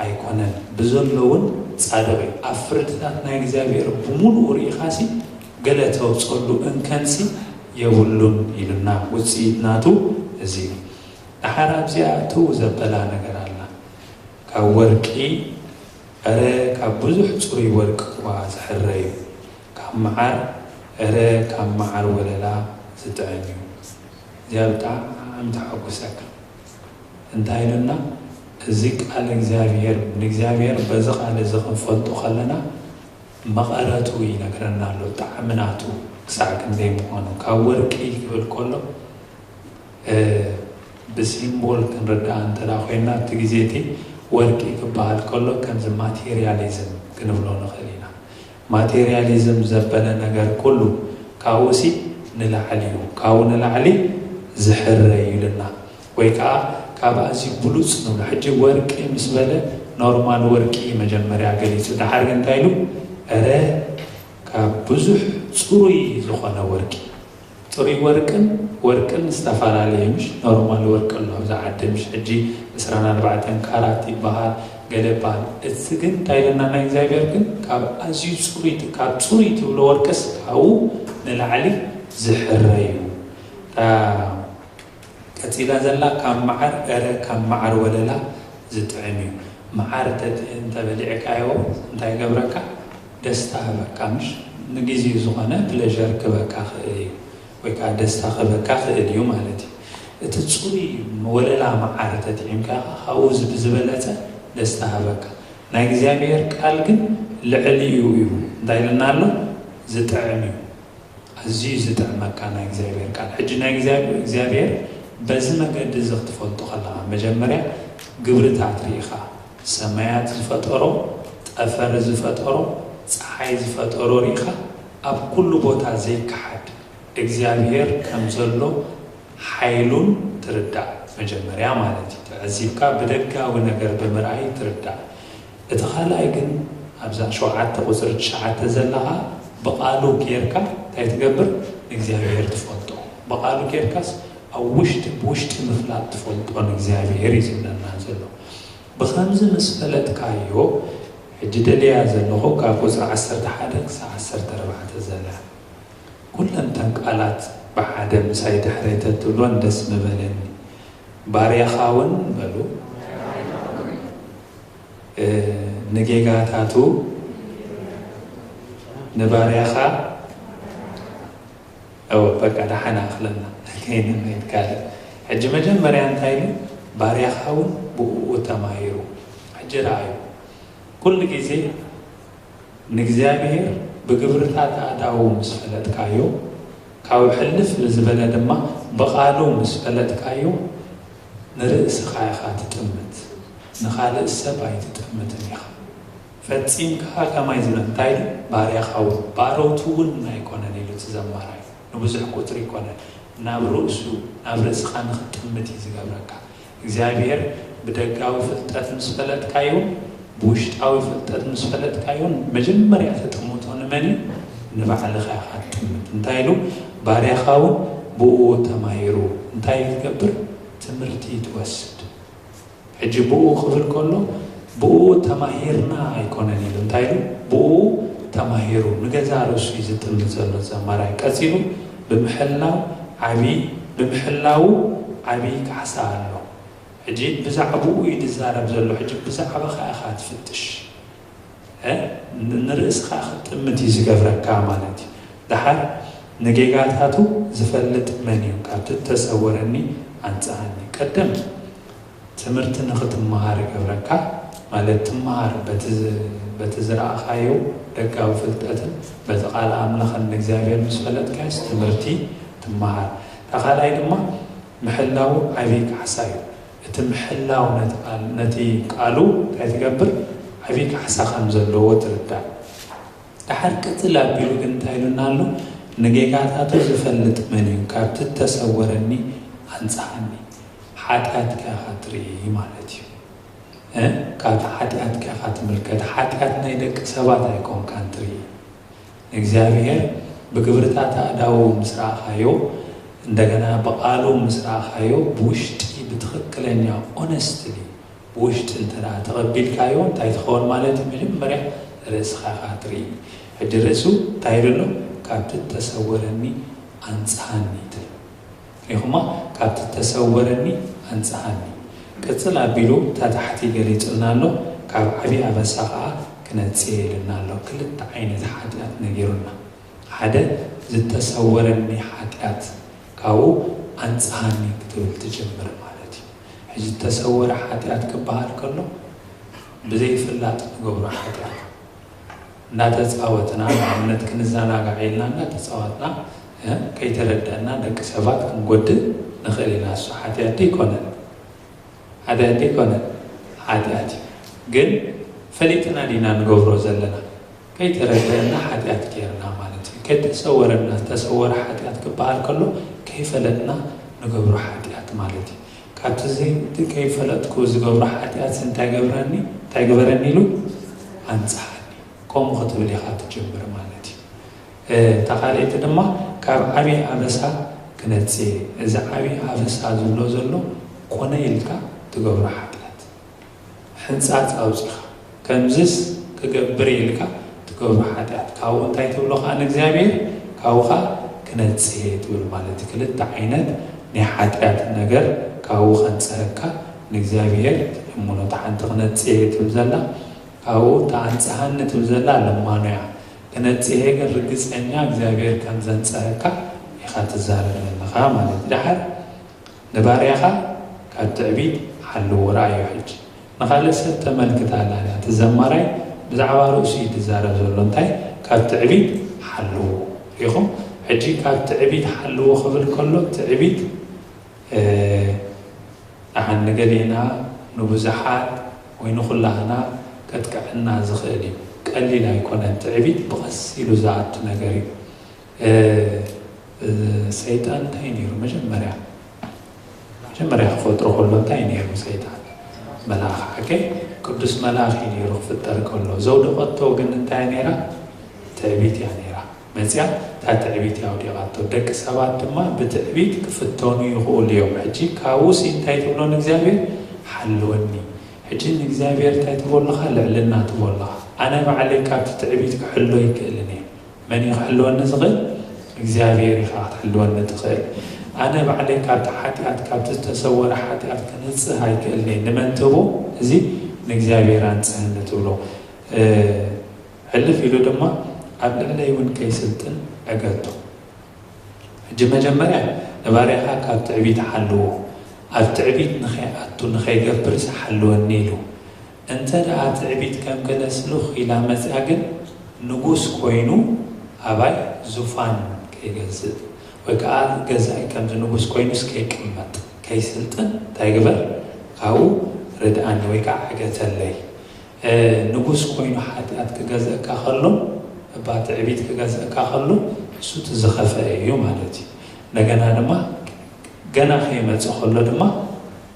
ኣይኮነን ብዘሎ እውን ፃድቕ እዩ ኣብ ፍርድታት ናይ እግዚኣብሔር ብምሉኡ ርኢኻሲ ገለ ተውፀሉ እንከንሲ የብሉን ኢሉና ውፅኢት ናቱ እዚ እዩ። ደሓር ኣብዚኣ ትው ዘበላ ነገር ኣላ። ካብ ወርቂ፣ እረ ካብ ብዙሕ ፅሩይ ወርቂ እኳ ዝሕረ እዩ። ካብ መዓር፣ እረ ካብ መዓር ወለላ ዝጥዕም እዩ። እዚኣ ብጣዕሚ ተሓጉሰካ። እንታይ ኢሉና? እዚ ቃል እግዚኣብሔር፣ ንእግዚኣብሔር በዚ ቃል እዚ ክንፈልጦ ከለና መቐረቱ ይነግረና ኣሎ። ጣዕሚ ናቱ ክሳዕ ክንደይ ምዃኑ። ካብ ወርቂ ክብል ከሎ ብሲምቦል ክንርዳእ እንተ ኮይና ኣብቲ ግዜ እቲ ወርቂ ክበሃል ከሎ ከምዚ ማቴርያሊዝም ክንብሎ ንኽእል ኢና። ማቴርያሊዝም ዘበለ ነገር ኩሉ ካብኡ ሲ ንላዕሊ እዩ፣ ካብኡ ንላዕሊ ዝሕረ እዩ ኢሉና። ወይ ከዓ ካብ ኣዝዩ ብሉፅ ንብሎ። ሕጂ ወርቂ ምስ በለ ኖርማል ወርቂ መጀመርያ ገሊፁ። ደሓር ግን እንታይ ኢሉ? እረ ካብ ብዙሕ ፅሩይ ዝኾነ ወርቂ ፅሩይ ወርቅን ወርቅን ዝተፈላለየ ምሽ ኖርማል ወርቂ ኣሎ ኣብዚ ዓዲ ምሽ ሕጂ ዕስራን ኣርባዕተን ካራት ይበሃል ገለ ይበሃል እቲ ግን እንታይ ኢለና ናይ እግዚኣብሔር ግን ካብ ኣዝዩ ፅሩይ ካብ ፅሩይ ትብሎ ወርቅስ ካብኡ ንላዕሊ ዝሕረ እዩ ቀፂላ ዘላ ካብ መዓር እረ ካብ መዓር ወለላ ዝጥዕም እዩ መዓር እንተበሊዕካዮ እንታይ ገብረካ ደስታ ህበካ ምሽ ንግዜኡ ዝኾነ ፕለር ክበካ ክእል እዩ ወይ ከዓ ደስታ ክበካ ክእል እዩ ማለት እዩ እቲ ጽሩይ ወለላ መዓር ተጥዒምካ ኢኻ፣ ካብኡ ዝ-፣ ብዝበለጸ ደስታ ሃበካ። ናይ እግዚኣብሔር ቃል ግን ልዕሊኡ እዩ። እንታይ ኢልና ኣሎ? ዝጥዕም እዩ። ኣዝዩ ዝጥዕመካ ናይ እግዚኣብሔር ቃል። ሕጂ ናይ እግዚኣብሔር፣ እግዚኣብሔር በዚ መገዲ እዚ ክትፈልጦ ከለኻ፣ መጀመርያ ግብርታት ርኢኻ፣ ሰማያት ዝፈጠሮ፣ ጠፈር ዝፈጠሮ፣ ጸሓይ ዝፈጠሮ ርኢኻ፣ ኣብ ኩሉ ቦታ ዘይከሓድ እግዚኣብሔር ከም ዘሎ ሓይሉን ትርዳእ። መጀመርያ ማለት እዩ፣ ተዓዚብካ ብደጋዊ ነገር ብምርኣይ ትርዳእ። እቲ ካልኣይ ግን ኣብዛ ሸውዓተ ቁጽሪ ትሽዓተ ዘለኻ ብቓሉ ጌርካ እንታይ ትገብር? ንእግዚኣብሔር ትፈልጦ። ብቓሉ ጌርካስ ኣብ ውሽጢ፣ ብውሽጢ ምፍላጥ ትፈልጦ ንእግዚኣብሔር እዩ ዝብለና ዘሎ። ብኸምዚ ምስ ፈለጥካዮ፣ ሕጂ ደልያ ዘለኹ ካብ ቁጽሪ ዓሰርተ ሓደ ክሳብ ዓሰርተ ኣርባዕተ ዘላ። ኩለን እተን ቃላት ብሓደ ምሳይ ድሕረይ ተትብሎን ደስ ምበለኒ። ባርያኻ እውን በሉ፣ እ፣ ንጌጋታቱ ንባርያኻ፣ ኦ፣ በቃ ደሓን ኣኽለና። ከይንመይድ ካልእ። ሕጂ መጀመርያ እንታይ ኢሉ? ባርያኻ እውን ብእኡ ተማሂሩ። ሕጂ ረኣዩ። ኩሉ ግዜ ንእግዚኣብሔር ብግብርታት ኣእዳዉ ምስ ፈለጥካዮ፣ ካብኡ ሕልፍ ዝበለ ድማ ብቓሉ ምስ ፈለጥካዮ፣ ንርእስኻ ኢኻ ትጥምት፣ ንኻልእ ሰብ ኣይትጥምትን ኢኻ። ፈጺምካ ከማይ ዝበለ እንታይ ኢሉ? ባርያኻ እውን፣ ባሮቱ እውን ኣይኮነን ኢሉ እቲ ዘማራይ። ንብዙሕ ቁጽሪ ኣይኮነን፣ ናብ ርእሱ፣ ናብ ርእስኻ ንኽትጥምት እዩ ዝገብረካ። እግዚኣብሔር ብደጋዊ ፍልጠት ምስ ፈለጥካዮን ብውሽጣዊ ፍልጠት ምስ ፈለጥካዮን መጀመርያ ተጥምቶ ንመን እዩ? ንባዕልኻ ኢኻ ትጥምት። እንታይ ኢሉ? ባርያኻ እውን ብኡ ተማሂሩ። እንታይ ትገብር? ትምህርቲ ትወስድ። ሕጂ ብኡ ክብል ከሎ ብኡ ተማሂርና ኣይኮነን ኢሉ። እንታይ ኢሉ? ብኡ ተማሂሩ። ንገዛ ርእሱ እዩ ዝጥምት ዘሎ ዘማራይ። ቀጺሉ ብምሕላው ዓቢ፣ ብምሕላው ዓቢ ካሕሳ ኣሎ። ሕጂ ብዛዕባኡ እዩ ዝዛረብ ዘሎ። ሕጂ ብዛዕባኻ ኢኻ ትፍትሽ። እ? ን-፣ ንርእስኻ ክትጥምት እዩ ዝገብረካ ማለት እዩ። ደሓር ንጌጋታቱ ዝፈልጥ መን እዩ? ካብቲ እተሰወረኒ ኣንጽሃኒ። ቀደም ትምህርቲ ንኽትመሃር ይገብረካ፣ ማለት ትመሃር በቲ ዝ-፣ በቲ ዝረኣኻዮ ደጋዊ ፍልጠትን በቲ ቃል ኣምላኽን ንእግዚኣብሔር ምስ ፈለጥካዮስ ትምህርቲ ትመሃር። እታ ካልኣይ ድማ ምሕላው ዓብዪ ካሕሳ እዩ። እቲ ምሕላው ነቲ ቃል፣ ነቲ ቃሉ እንታይ ትገብር? ዓብዪ ካሕሳ ከም ዘለዎ ትርዳእ። ደሓር ቅጽል ኣቢሉ ግን እንታይ ኢሉና ኣሎ? ንጌጋታቱ ዝፈልጥ መን እዩ? ካብቲ እተሰወረኒ ኣንጽሃኒ። ሓጢኣትካ ኢኻ ትርኢ ማለት እዩ። እ? ካብቲ ሓጢኣትካ ኢኻ ትምልከት። ሓጢኣት ናይ ደቂ ሰባት ኣይኮንካን ትርኢ። ንእግዚኣብሔር ብግብርታት ኣእዳዉ ምስ ረኣኻዮ፣ እንደገና ብቓሉ ምስ ረኣኻዮ፣ ብውሽጢ ብትኽክለኛ ኦነስትሊ ብውሽጢ እንተ ደኣ ተቐቢልካዮ እንታይ ትኸውን ማለት እዩ? መጀመርያ ርእስኻ ኢኻ ትርኢ። ሕጂ ርእሱ እንታይ ኢሉ ኣሎ? ካብቲ እተሰወረኒ ኣንጽሃኒ ትብል። ሪኹማ? ካብቲ እተሰወረኒ ኣንጽሃኒ። ቅጽል ኣቢሉ እታ ታሕቲ ገሊጹልና ኣሎ። ካብ ዓቢ ኣበሳ ኸኣ ክነጽየ ኢሉና ኣሎ። ክልተ ዓይነት ሓጢኣት ነጊሩና። ሓደ ዝተሰወረኒ ሓጢኣት ካብኡ ኣንጽሃኒ ክትብል ትጅምር ማለት እዩ። ሕጂ ዝተሰወረ ሓጢኣት ክበሃል ከሎ ብዘይፍላጥ ንገብሮ ሓጢኣት። እናተጻወትና ንኣብነት ክንዘናጋዕ ኢልና እናተጻወትና፣ እ፣ ከይተረደእና ደቂ ሰባት ክንጎድእ ንኽእል ኢና። እሱ ሓጢኣት ዶ ኣይኮነን? ሓጢኣት ዶ ኣይኮነን? ሓጢኣት እዩ። ግን ፈሊጥና ዲና ንገብሮ ዘለና? ከይተረደእና ሓጢኣት ጌርና ማለት እዩ። ከይተሰወረና፣ ዝተሰወረ ሓጢኣት ክበሃል ከሎ ከይፈለጥና ንገብሮ ሓጢኣት ማለት እዩ። ካብቲ ዘይ-፣ እቲ ከይፈለጥኩ ዝገብሮ ሓጢኣት እንታይ ገብረኒ? እንታይ ግበረኒ ኢሉ? ኣንጽሃኒ። ከምኡ ክትብል ኢኻ ትጅምር ማለት እዩ። እ፣ እታ ካልኣይቲ ድማ ካብ ዓቢ ኣበሳ ክነጽየ። እዚ ዓቢ ኣበሳ ዝብሎ ዘሎ ኮነ ኢልካ ትገብሮ ሓጢኣት። ሕንጻጽ ኣውጺኻ፣ ከምዝስ ክገብር ኢልካ ትገብሮ ሓጢኣት። ካብኡ እንታይ ትብሎ ከኣ ንእግዚኣብሔር? ካብኡ ከኣ ክነጽየ ትብል ማለት እዩ። ክልተ ዓይነት ናይ ሓጢኣት ነገር ካብኡ ከንጽሀካ ንእግዚኣብሔር ትልምኖ። እታ ሓንቲ ክነጽየ ትብል ዘላ፣ ካብኡ እታ ኣንጽሃኒ ትብል ዘላ ልማኖ እያ። ክነጽሄ ግን ርግጸኛ እግዚኣብሔር ከም ዘንጸሀካ ኢኻ ትዛረብ ዘለኻ ማለት እዩ። ደሓር ንባርያኻ ካብ ትዕቢት ሓልዎ። ረኣዮ ሕጂ ንኻልእ ሰብ ተመልክት ኣላ እያ። እቲ ዘማራይ ብዛዕባ ርእሱ እዩ ዝዛረብ ዘሎ። እንታይ? ካብ ትዕቢት ሓልዎ። ሪኹም? ሕጂ ካብ ትዕቢት ሓልዎ ክብል ከሎ ትዕቢት፣ እ፣ ንሓን ንገሌና፣ ንብዙሓት ወይ ንኹላህና ከጥቅዐና ዝኽእል እዩ። ቀሊል ኣይኮነን። ትዕቢት ብቐስ ኢሉ ዝኣቱ ነገር እዩ። እ፣ እ፣ ሰይጣን እንታይ ነይሩ? መጀመርያ፣ መጀመርያ ክፈጥሮ ከሎ እንታይ ነይሩ? ሰይጣን መልኣኽ፣ ሓቀይ ቅዱስ መልኣኽ እዩ ነይሩ ክፍጠር ከሎ። ዘውደቐቶ ግን እንታይ ነይራ? ትዕቢት እያ ነይራ። መጽያ እታ ትዕቢት እያ ኣውዲቓቶ። ደቂ ሰባት ድማ ብትዕቢት ክፍተኑ ይኽእሉ እዮም። ሕጂ ካብኡ ሲ እንታይ ትብሎ ንእግዚኣብሔር? ሓልወኒ። ሕጂ ንእግዚኣብሔር እንታይ ትቦልኻ? ልዕልና ትቦልኻ። ኣነ ባዕለይ ካብቲ ትዕቢት ክሕሎ ይክእልን እየ። መን እዩ ክሕልወኒ ዝኽእል? እግዚኣብሔር ኢኻ ክትሕልወኒ ትኽእል። ኣነ ባዕለይ ካብቲ ሓጢኣት፣ ካብቲ ዝተሰወረ ሓጢኣት ክንጽህ ኣይክእልን እየ። ንመን ትህቦ? እዚ ንእግዚኣብሔር ኣንጽህኒ ትብሎ። እ፣ ሕልፍ ኢሉ ድማ ኣብ ልዕለይ እውን ከይስልጥን ዕገቶ። ሕጂ መጀመርያ ንባርያኻ ካብ ትዕቢት ሓልዎ፣ ኣብ ትዕቢት ንኸይኣቱ ንኸይገብርስ ሓልወኒ ኢሉ። እንተ ደኣ ትዕቢት ከም ገለ ስሉኽ ኢላ መጺኣ ግን፣ ንጉስ ኮይኑ ኣባይ ዙፋን ከይገዝእ፣ ወይ ከኣ ገዛኢ ከምዚ ንጉስ ኮይኑስ ከይቅመጥ፣ ከይስልጥን እንታይ ግበር? ካብኡ ርድኣኒ ወይ ከኣ ዕገተለይ። እ፣ ንጉስ ኮይኑ ሓጢኣት ክገዝእካ ከሎ፣ እባ ትዕቢት ክገዝእካ ከሎ፣ እሱ እቲ ዝኸፍአ እዩ ማለት እዩ። እንደገና ድማ ገና ከይመጸ ከሎ ድማ፣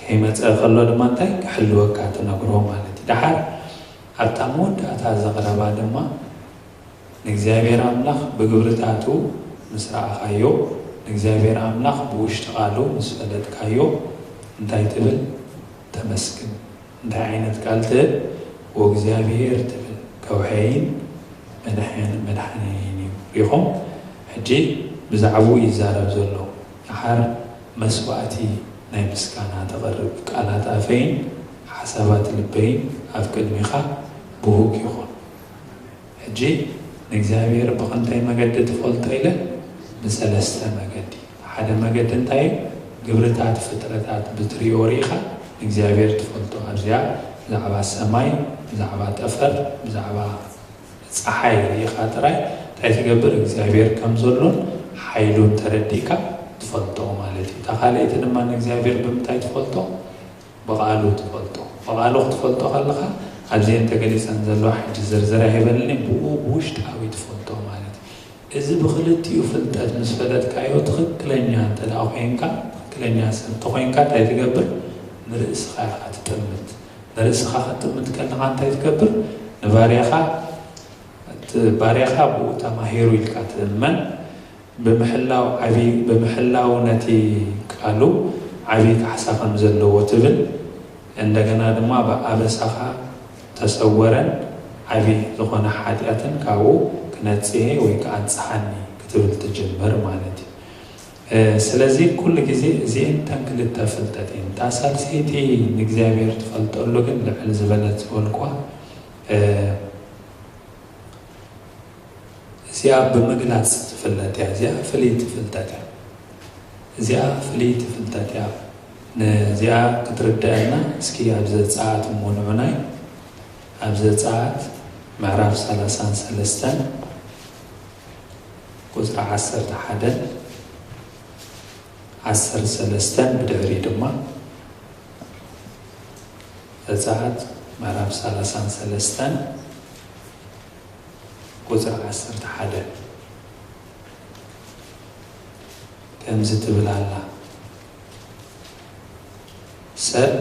ከይመጸ ከሎ ድማ እንታይ ክሕልወካ ትነግሮ ማለት እዩ። ደሓር ኣብታ መወዳእታ ዘቕረባ ድማ ንእግዚኣብሔር ኣምላኽ ብግብርታቱ ምስ ረኣኻዮ፣ ንእግዚኣብሔር ኣምላኽ ብውሽጢ ቃሉ ምስ ፈለጥካዮ እንታይ ትብል? ተመስግን። እንታይ ዓይነት ቃል ትብል? ወእግዚኣብሔር ትብል፣ ከውሐይን መድሐን-፣ መድሓኒይን እዩ። ሪኹም? ሕጂ ብዛዕባኡ ይዛረብ ዘሎ። ደሓር መስዋእቲ ናይ ምስጋና ተቕርብ፣ ቃላት ኣፈይን ሓሳባት ልበይን ኣብ ቅድሚኻ ብሁግ ይኹን። ሕጂ ንእግዚኣብሔር ብኽንደይ መገዲ ትፈልጦ ኢለ? ብሰለስተ መገዲ። ሓደ መገዲ እንታይ እዩ? ግብርታት ፍጥረታት ብትሪኦ ርኢኻ ንእግዚኣብሔር ትፈልጦ። ኣብዚኣ ብዛዕባ ሰማይ፣ ብዛዕባ ጠፈር፣ ብዛዕባ ጸሓይ ርኢኻ ጥራይ እንታይ ትገብር? እግዚኣብሔር ከም ዘሎን ሓይሉን ተረዲእካ ትፈልጦ ማለት እዩ። እታ ካልኣይቲ ድማ ንእግዚኣብሔር ብምንታይ ትፈልጦ? ብቓሉ ትፈልጦ። ብቓሉ ክትፈልጦ ከለኻ ኣብዘን ተገሊጸን ዘለዋ ሕጂ ዝርዝር ኣይበልኒ፣ ብኡ ብውሽጣዊ ትፈልጦ ማለት እዩ። እዚ ብኽልቲኡ ፍልጠት ምስ ፈለጥካዮ ትኽክለኛ እንተ ደኣ ኮይንካ፣ ትኽክለኛ ሰብ እንተኾይንካ እንታይ ትገብር? ንርእስኻ ኢኻ ትጥምት። ንርእስኻ ክትጥምት ከለኻ እንታይ ትገብር? ንባርያኻ፣ እቲ ባርያኻ ብኡ ተማሂሩ ኢልካ ትእመን። ብምሕላው ዓቢ-፣ ብምሕላው ነቲ ቃሉ ዓቢ ካሕሳ ከም ዘለዎ ትብል። እንደገና ድማ ብኣበሳኻ ተሰወረን ዓቢ ዝኾነ ሓጢኣትን ካብኡ ክነጽሄ ወይ ክኣንጽሓኒ ክትብል ትጅምር ማለት እዩ። እ፣ ስለዚ ኩሉ ግዜ እዚኤን እተን ክልተ ፍልጠት እየን። እታ ሳልሰይቲ ንእግዚኣብሔር ትፈልጠሉ ግን ልዕል ዝበለት ዝበልኳ፣ እ፣ እዚኣ ብምግላጽ ትፍለጥ እያ። እዚኣ ፍልይቲ ፍልጠት እያ። እዚኣ ፍልይቲ ፍልጠት እያ። ነዚኣ ክትርድአና እስኪ ኣብ ዘጸኣት እሞ ንዑናይ፣ ኣብ ዘጸኣት ምዕራፍ ሰላሳን ሰለስተን ቁጽሪ ዓሰርተ ሓደን ዓሰርተ ሰለስተን ብድሕሪኡ ድማ ዘጸኣት ምዕራፍ ሰላሳን ሰለስተን ቁጽሪ ዓሰርተ ሓደ ከምዚ ትብል ኣላ። ሰብ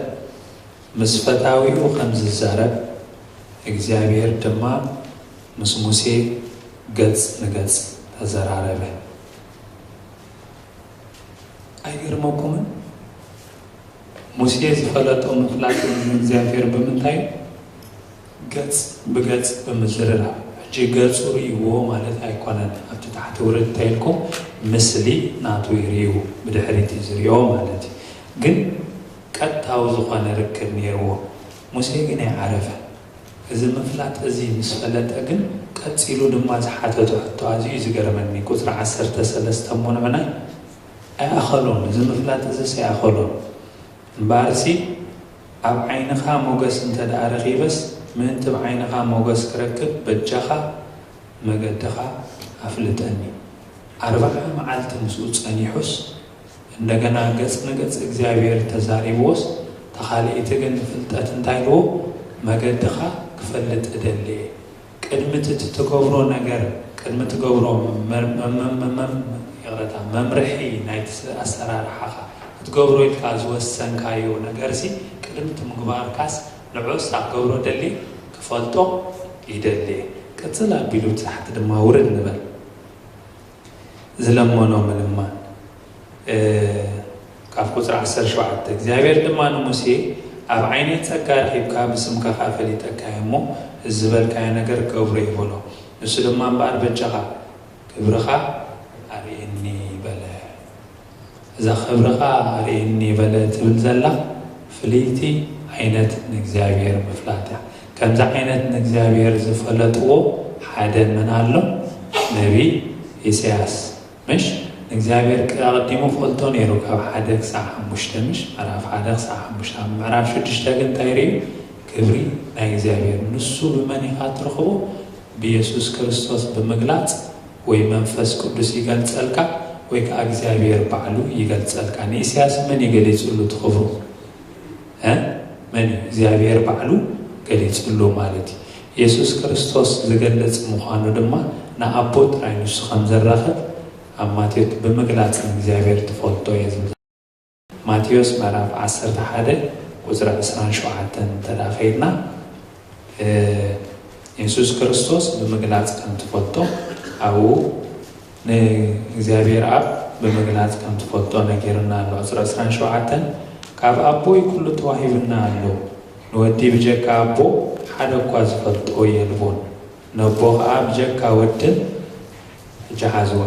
ምስ ፈታዊኡ ከም ዝዛረብ፣ እግዚኣብሔር ድማ ምስ ሙሴ ገጽ ንገጽ ተዘራረበ። ኣይገርመኩምን? ሙሴ ዝፈለጦ ምፍላጥ ንእግዚኣብሔር ብምንታይ? ገጽ ብገጽ ብምዝርራብ። ሕጂ ገጹ ርእይዎ ማለት ኣይኮነን፣ ኣብቲ ታሕቲ ውርድ እንተ ኢልኩም ምስሊ ናቱ ይርእዩ፣ ብድሕሪት እዩ ዝርእዮ ማለት እዩ። ግን ቀጥታዊ ዝኾነ ርክብ ነይርዎ። ሙሴ ግን ኣይዓረፈን። እዚ ምፍላጥ እዚ ምስ ፈለጠ ግን ቀጺሉ ድማ ዝሓተቶ ሕቶ ኣዝዩ እዩ ዝገርመኒ። ቁጽሪ ዓሰርተ ሰለስተ እሞ ንዑናይ ኣይኣኸሎን፣ እዚ ምፍላጥ እዚስ ኣይኣኸሎን። እምበኣርሲ ኣብ ዓይንኻ ሞገስ እንተ ደኣ ረኺበስ፣ ምእንቲ ኣብ ዓይንኻ ሞገስ ክረክብ በጃኻ መገድኻ ኣፍልጠኒ። ኣርብዓ መዓልቲ ምስኡ ጸኒሑስ፣ እንደገና ገጽ ንገጽ እግዚኣብሔር ተዛሪብዎስ፣ ተኻልኢቲ ግን ፍልጠት እንታይ ኢልዎ? መገድኻ ክፈልጥ እደሊ እየ። ቅድሚ እቲ ትገብሮ ነገር፣ ቅድሚ ትገብሮ መር-፣ መ-፣ መ-፣ መ-፣ መ-፣ ይቕረታ፣ መምርሒ ናይቲ ስ-፣ ኣሰራርሓኻ ክትገብሮ ኢልካ ዝወሰንካዮ ነገርሲ፣ ቅድሚ እቲ ምግባርካስ ንዑስ ኣብ ገብሮ ደሊ ክፈልጦ ይደሊ። ቅጽል ኣቢሉ እቲ ሓቲ ድማ ውርድ ንበል። ዝለመኖ ምልማን። እ፣ ካብ ቁጽሪ ዓሰርተ ሸውዓተ፣ እግዚኣብሔር ድማ ንሙሴ፣ "ኣብ ዓይነይ ጸጋ ረኺብካ፣ ብስምካ ኸኣ ፈሊጠካ እየ እሞ፣ እዚ ዝበልካዮ ነገር ገብሮ" ይበሎ። ንሱ ድማ፣ "እምበኣር በጃኻ ክብርኻ ኣርእየኒ" በለ። እዛ "ክብርኻ ኣርእየኒ" በለ ትብል ዘላ ፍልይቲ ዓይነት ንእግዚኣብሔር ምፍላጥ እያ። ከምዚ ዓይነት ንእግዚኣብሔር ዝፈለጥዎ ሓደ መን ኣሎ? ነቢይ ኢሳያስ። ምሽ ንእግዚኣብሔር ኣቐዲሙ ፈልጦ ነይሩ፣ ካብ ሓደ ክሳዕ ሓሙሽተ፣ ምሽ ምዕራፍ ሓደ ክሳዕ ሓሙሽተ። ኣብ ምዕራፍ ሽዱሽተ ግን እንታይ ርእዩ? ክብሪ ናይ እግዚኣብሔር። ንሱ ብመን ኢኻ ትረኽቦ? ብየሱስ ክርስቶስ ብምግላጽ፣ ወይ መንፈስ ቅዱስ ይገልጸልካ፣ ወይ ከኣ እግዚኣብሔር ባዕሉ ይገልጸልካ። ንኢሳያስ መን እዩ ገሊጽሉ እቲ ክብሩ? እ? መን እዩ? እግዚኣብሔር ባዕሉ ገሊጽሉ ማለት እዩ። የሱስ ክርስቶስ ዝገልጽ ምዃኑ ድማ ንኣቦ ጥራይ ንሱ ከም ዘራኽብ ኣብ ማቴዎስ ብምግላጽ ንእግዚኣብሔር ትፈልጦ እየ ዝብል። ማቴዎስ ምዕራፍ ዓሰርተ ሓደ ቁጽሪ ዕስራን ሸውዓተን እንተ ደኣ ኸይድና፣ እ፣ የሱስ ክርስቶስ ብምግላጽ ከም ትፈልጦ ኣብኡ ንእግዚኣብሔር ኣብ ብምግላጽ ከም ትፈልጦ ነጊርና ኣሎ። ቁጽሪ ዕስራን ሸውዓተን፣ "ካብ ኣቦይ ኩሉ ተዋሂብና ኣሎ። ንወዲ ብጀካ ኣቦ ሓደ እኳ ዝፈልጦ የልቦን። ነቦ ኸኣ ብጀካ ወድን"፣ ሕጂ ሓዝዋ፣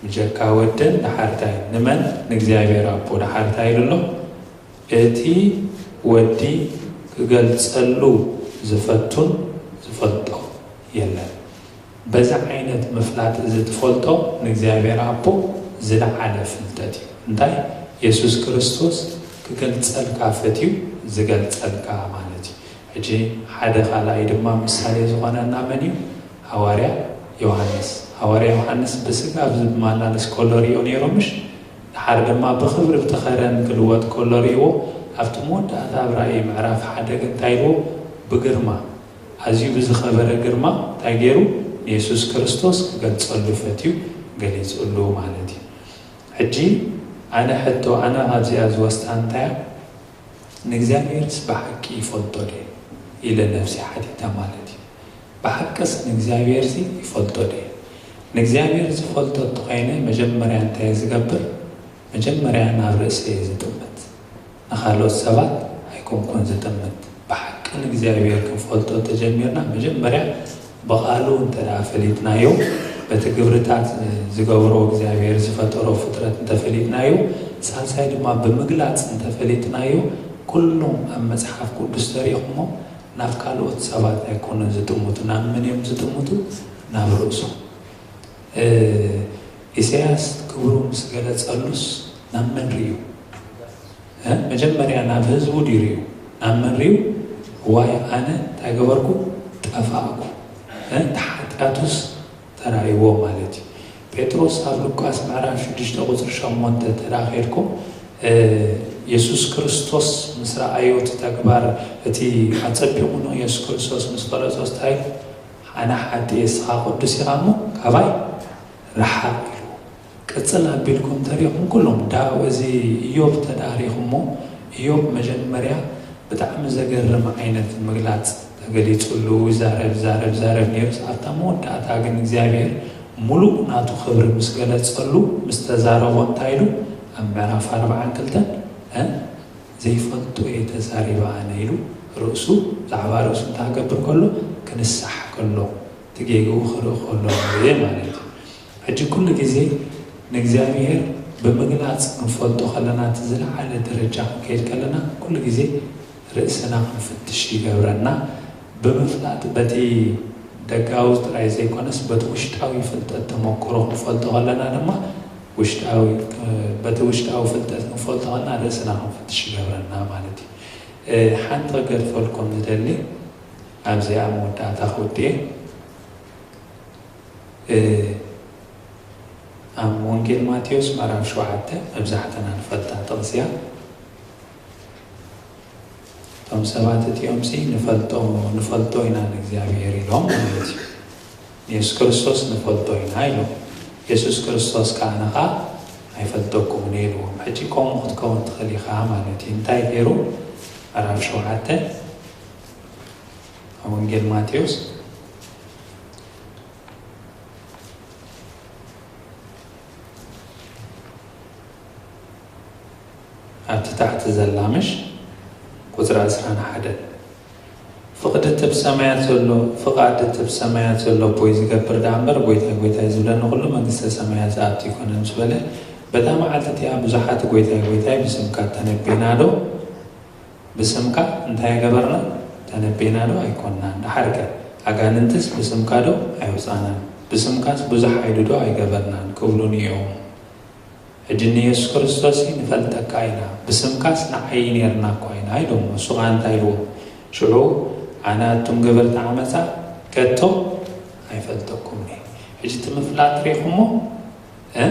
"ብጀካ ወድን" ደሓር እንታይ? ንመን? ንእግዚኣብሔር ኣቦ። ደሓር እንታይ ኢሉ ኣሎ? "እቲ ወዲ ክገልጸሉ ዝፈቱን ዝፈልጦ የለን።" በዚ ዓይነት ምፍላጥ እዚ ትፈልጦ ንእግዚኣብሔር ኣቦ ዝለዓለ ፍልጠት እዩ። እንታይ? የሱስ ክርስቶስ ክገልጸልካ ፈትዩ ዝገልጸልካ ማለት እዩ። ሕጂ ሓደ ካልኣይ ድማ ምሳሌ ዝኾነና መን እዩ? ሃዋርያ ዮሃንስ። ሃዋርያ ዮሃንስ ብስጋ ኣብ ዝመላለስ ከሎ ርእዮ ነይሩ፣ ምሽ? ደሓር ድማ ብኽብሪ ብቲ ኸረን ክልወጥ ከሎ ርእይዎ፣ ኣብቲ መወዳእታ ኣብ ራእይ ምዕራፍ ሓደ ግን እንታይ ኢልዎ? ብግርማ፣ ኣዝዩ ብዝኸበረ ግርማ እንታይ ገይሩ? ንየሱስ ክርስቶስ ክገልጸሉ ፈትዩ ገሊጹሉ ማለት እዩ። ሕጂ ኣነ ሕቶ፣ ኣነ ካብዚኣ ዝወስዳ እንታይ እያ? ንእግዚኣብሔርስ ብሓቂ ይፈልጦ ድየ? ኢለ ነብሲ ሓቲታ ማለት እዩ። ብሓቅስ ንእግዚኣብሔርሲ ይፈልጦ ድየ? ንእግዚኣብሔር ዝፈልጦ እንተኾይነ መጀመርያ እንታይ እየ ዝገብር? መጀመርያ ናብ ርእሰይ እየ ዝጥምት። ንኻልኦት ሰባት ኣይኮንኩን ዝጥምት። ብሓቂ ንእግዚኣብሔር ክንፈልጦ እንተጀሚርና መጀመርያ ብቓሉ እንተ ደኣ ፈሊጥናዮ፣ በቲ ግብርታት ዝገብሮ እግዚኣብሔር ዝፈጠሮ ፍጥረት እንተፈሊጥናዮ፣ ሳልሳይ ድማ ብምግላጽ እንተፈሊጥናዮ፣ ኩሎም ኣብ መጽሓፍ ቅዱስ ተሪእኹሞ ናብ ካልኦት ሰባት ኣይኮኑን ዝጥምቱ። ናብ መን እዮም ዝጥምቱ? ናብ ርእሶም። እ፣ ኢሳያስ ክብሩ ምስ ገለጸሉስ ናብ መን ርእዩ? እ፣ መጀመርያ ናብ ህዝቡ ድዩ ርእዩ? ናብ መን ርእዩ? "ዋይ ኣነ እንታይ ገበርኩ? ጠፋእኩ።" እ፣ እቲ ሓጢኣቱስ ተራእይዎ ማለት እዩ። ጴጥሮስ ኣብ ሉቃስ ምዕራፍ ሽዱሽተ ቁጽሪ ሸሞንተ እንተ ደኣ ኸድኩም፣ እ፣ የሱስ ክርስቶስ ምስ ረኣዮ እቲ ተግባር፣ እቲ ኣጸቢቑ ንየሱስ ክርስቶስ ምስ ገለጾ እንታይ ኢሉ? "ኣነ ሓጥእ እየ፣ ንስኻ ቅዱስ ኢኻ እሞ ካባይ ረሓቕ" ኢሉ። ቅጽል ኣቢልኩም ተሪኹም ኩሎም፣ ዳ-፣ እዚ ኢዮብ ተዳሪኹሞ፣ ኢዮብ መጀመርያ ብጣዕሚ ዘገርም ዓይነት ምግላጽ ተገሊጹሉ፣ ይዛረብ፣ ይዛረብ፣ ይዛረብ ነይሩስ፣ ኣብታ መወዳእታ ግን እግዚኣብሔር ሙሉእ ናቱ ክብሪ ምስ ገለጸሉ፣ ምስ ተዛረቦ እንታይ ኢሉ? ኣብ ምዕራፍ ኣርባዓን ክልተን፣ እ፣ "ዘይፈልጦ እየ ተዛሪበ ኣነ" ኢሉ ርእሱ፣ ብዛዕባ ርእሱ እንታይ ክገብር ከሎ? ክንሳሕ ከሎ፣ እቲ ጌግኡ ክርኢ ከሎ እየ ማለት እዩ። ሕጂ ኩሉ ግዜ ንእግዚኣብሔር ብምግላጽ ክንፈልጦ ከለና፣ እቲ ዝለዓለ ደረጃ ክንከይድ ከለና፣ ኩሉ ግዜ ርእስና ክንፍትሽ ይገብረና። ብምፍላጥ በቲ ደጋዊ ጥራይ ዘይኮነስ፣ በቲ ውሽጣዊ ፍልጠት ተመክሮ ክንፈልጦ ከለና ድማ፣ ውሽጣዊ በቲ ውሽጣዊ ፍልጠት ክንፈልጦ ከለና ርእስና ክንፍትሽ ይገብረና ማለት እዩ። ሓንቲ ክገድፈልኩም ዝደሊ ኣብዚኣ መወዳእታ ክውድኤ ኣብ ወንጌል ማቴዎስ ምዕራፍ ሸውዓተ መብዛሕትና ንፈልጣ ጥቕስያ። እቶም ሰባት እቲኦም ሲ ንፈልጦ ንፈልጦ ኢና ንእግዚኣብሔር ኢሎም ማለት እዩ። ንየሱስ ክርስቶስ ንፈልጦ ኢና ኢሎም። የሱስ ክርስቶስ ከዓ ንኻ ኣይፈልጠኩምን ኢልዎም። ሕጂ ከምኡ ክትከውን ትኽእል ኢኻ ማለት እዩ። እንታይ ገይሩ? ምዕራፍ ሸውዓተ ኣብ ወንጌል ማቴዎስ ኣብቲ ታሕቲ ዘላ ምሽ ቁፅሪ ዕስራን ሓደን ፍቕዲ እቲ ብሰማያት ዘሎ ፍቓድ እቲ ብሰማያት ዘሎ ኣቦይ ዝገብር ደኣ እምበር ጎይታይ ጎይታይ ዝብለኒ ኩሉ መንግስተ ሰማያት ዝኣቱ ኣይኮነን ምስ በለ በታ መዓልቲ እቲኣ ብዙሓት ጎይታይ ጎይታይ ብስምካ ተነቤና ዶ ብስምካ እንታይ ገበርና? ተነቤና ዶ ኣይኮንናን? ደሓርከ ኣጋንንትስ ብስምካ ዶ ኣይወፃናን? ብስምካስ ብዙሕ ሓይሊ ዶ ኣይገበርናን? ክብሉኒ እዮም። ሕጂ ንየሱስ ክርስቶስ ንፈልጠካ ኢና፣ ብስምካስ ንዓይ ነርና እኳ ኢና ኢሎም። እሱ ኸዓ እንታይ ኢልዎም? ሽዑ ኣነ ኣቱም ገበርቲ ዓመፃ ከቶ ኣይፈልጠኩምን እየ። ሕጂ እቲ ምፍላጥ ርኢኹሞ? እ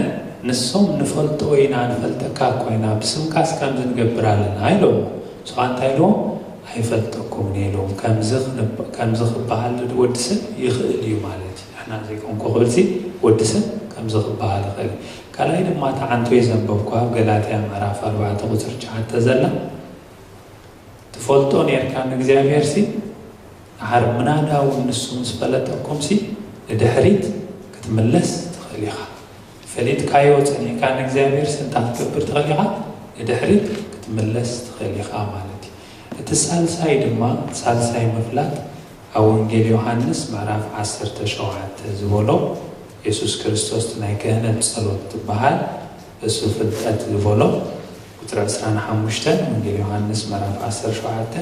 ንሶም ንፈልጦ ኢና ንፈልጠካ እኳ ኢና ብስምካስ ከምዚ ንገብር ኣለና ኢሎም። ንስኻ እንታይ ኢልዎም? ኣይፈልጠኩምን ኢሎም። ከምዚ ክንብ- ከምዚ ክበሃል ወዲ ሰብ ይኽእል እዩ ማለት እዩ። ንሕና ዘይኮንኩ ክብልሲ ወዲ ሰብ ከምዚ ክበሃል ይኽእል እዩ። ካልኣይ ድማ እታ ዓንቶይ ዘንበብኳ ኣብ ገላትያ ምዕራፍ ኣርባዕተ ቁፅሪ ትሽዓተ ዘላ ትፈልጦ ኔርካ ንእግዚኣብሔር ሲ ድሓር ምናዳ እውን ንሱ ምስ ፈለጠኩም ሲ ንድሕሪት ክትምለስ ትኽእል ኢኻ። ፈሊጥካዮ ጸኒሕካ ንእግዚኣብሔር ሲ እንታይ ክትገብር ትኽእል ኢኻ? ንድሕሪት ክትምለስ ትኽእል ኢኻ ማለት እዩ። እቲ ሳልሳይ ድማ ሳልሳይ ምፍላጥ ኣብ ወንጌል ዮሃንስ ምዕራፍ ዓሰርተ ሸውዓተ ዝበሎ የሱስ ክርስቶስ ናይ ክህነት ጸሎት ትበሃል እሱ ፍልጠት ዝበሎ ቁፅሪ ዕስራን ሓሙሽተን ወንጌል ዮሃንስ ምዕራፍ ዓሰርተ ሸውዓተ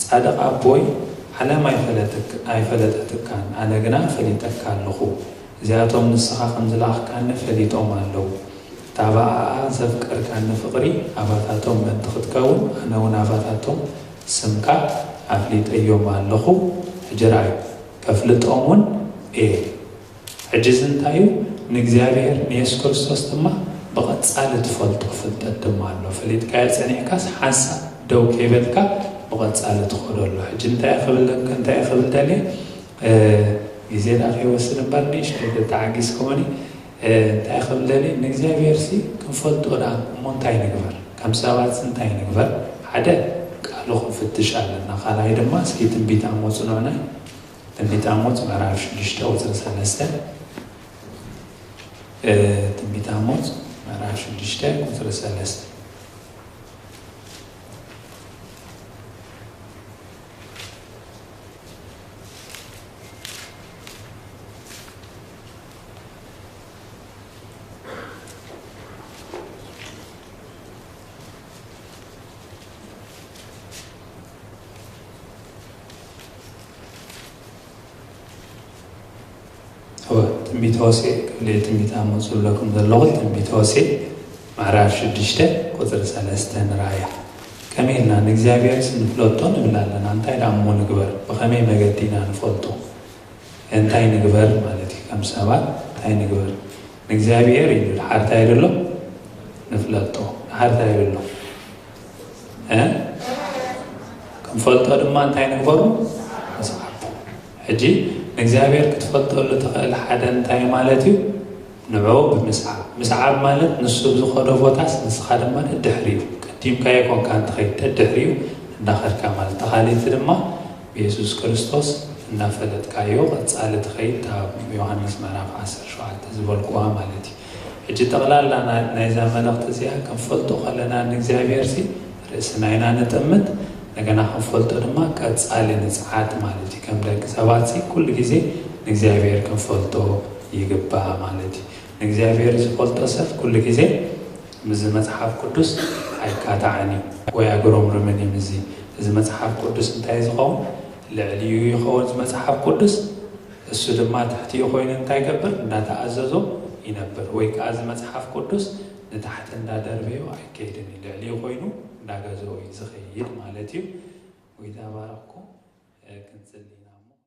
ፃድቕ ኣቦይ ዓለም ኣይፈለጥክ- ኣይፈለጠትካን ኣነ ግና ፈሊጠካ ኣለኹ። እዚኣቶም ንስኻ ከም ዝለኣኽካኒ ፈሊጦም ኣለዉ። እታ ብኣኣ ዘፍቀርካኒ ፍቕሪ ኣባታቶም ምእንቲ ክትከውን ኣነ እውን ኣባታቶም ስምካ ኣፍሊጠዮም ኣለኹ። ሕጂ ረኣዩ ከፍልጦም እውን እየ። ሕጂ እዚ እንታይ እዩ? ንእግዚኣብሔር ንየሱስ ክርስቶስ ድማ ብቐጻሊ ትፈልጦ ፍልጠት ድማ ኣሎ። ፈሊጥካዮ ጸኒሕካስ ሓንሳብ ደው ከይበልካ ብቐጻሊ ትኸዶ ኣሎ። ሕጂ እንታይ ክብል እንታይ ክብል ደልየ ግዜ ዳ ከይወስድ እምበር ንእሽተይ ተተዓጊስኩምኒ እንታይ ክብል ደልየ ንእግዚኣብሔር ሲ ክንፈልጦ ዳ እሞ እንታይ ንግበር? ከም ሰባት ሲ እንታይ ንግበር? ሓደ ቃሉ ክንፍትሽ ኣለና። ካልኣይ ድማ እስኪ ትንቢት ኣሞጽ ንዑናይ ትንቢት ኣሞጽ ምዕራፍ ሽዱሽተ ቁፅሪ ሰለስተ ትንቢት ኣሞጽ ምዕራፍ ሽዱሽተ ቁፅሪ ሰለስተ ትንቢት ሆሴ ክብል ትንቢት ኣሞጽ ዝብለኩም ዘለኹ ትንቢት ሆሴ ምዕራፍ ሽዱሽተ ቁፅሪ ሰለስተ ንርኣያ። ከመይ ኢልና ንእግዚኣብሔር ንፍለጦ ንብል ኣለና? እንታይ ደኣ እሞ ንግበር? ብኸመይ መገዲ ኢና ንፈልጦ? እንታይ ንግበር ማለት እዩ? ከም ሰባት እንታይ ንግበር? ንእግዚኣብሔር ኢሉ ድሓር እንታይ ኢሉ ኣሎ? ንፍለጦ። ድሓር እንታይ ኢሉ ኣሎ? ክንፈልጦ ድማ እንታይ ንግበሩ? ንስዓቦ። ሕጂ ንእግዚኣብሔር ክትፈልጠሉ ትኽእል ሓደ እንታይ ማለት እዩ? ንዑ ብምስዓብ። ምስዓብ ማለት ንሱ ብዝኸዶ ቦታስ ንስኻ ድማ ደድሕሪኡ ቀዲምካዮ ኮንካ እንትኸይድ ደድሕሪኡ እንዳኸድካ ማለት ተኻሊቲ ድማ ብየሱስ ክርስቶስ እናፈለጥካዮ ቀጻሊ ትኸይድ ኣብ ዮሃንስ ምዕራፍ ዓሰርተ ሸውዓተ ዝበልኩዋ ማለት እዩ። ሕጂ ጠቕላላ ናይዛ መልእኽቲ እዚኣ ክንፈልጦ ከለና ንእግዚኣብሔር ሲ ርእስና ኢና ንጥምት፣ እንደገና ክንፈልጦ ድማ ቀጻሊ ንጽዓት ማለት እዩ። ከም ደቂ ሰባት ሲ ኩሉ ግዜ ንእግዚኣብሔር ክንፈልጦ ይግባእ ማለት እዩ። ንእግዚኣብሔር ዝፈልጦ ሰብ ኩሉ ግዜ ምስዚ መጽሓፍ ቅዱስ ኣይካታዕን እዩ ወይ ኣግሮምርምን እዩ። ምስዚ እዚ መጽሓፍ ቅዱስ እንታይ ዝኸውን ልዕሊኡ ይኸውን እዚ መጽሓፍ ቅዱስ እሱ ድማ ትሕቲኡ ኮይኑ እንታይ ይገብር እንዳተኣዘዞ ይነብር። ወይ ከዓ እዚ መፅሓፍ ቅዱስ ንታሕቲ እንዳደርበዮ ኣይከይድን እዩ፣ ልዕሊኡ ኮይኑ እንዳገዘኦ እዩ ዝኸይድ ማለት እዩ። ጎይታ ይባረኽኩም።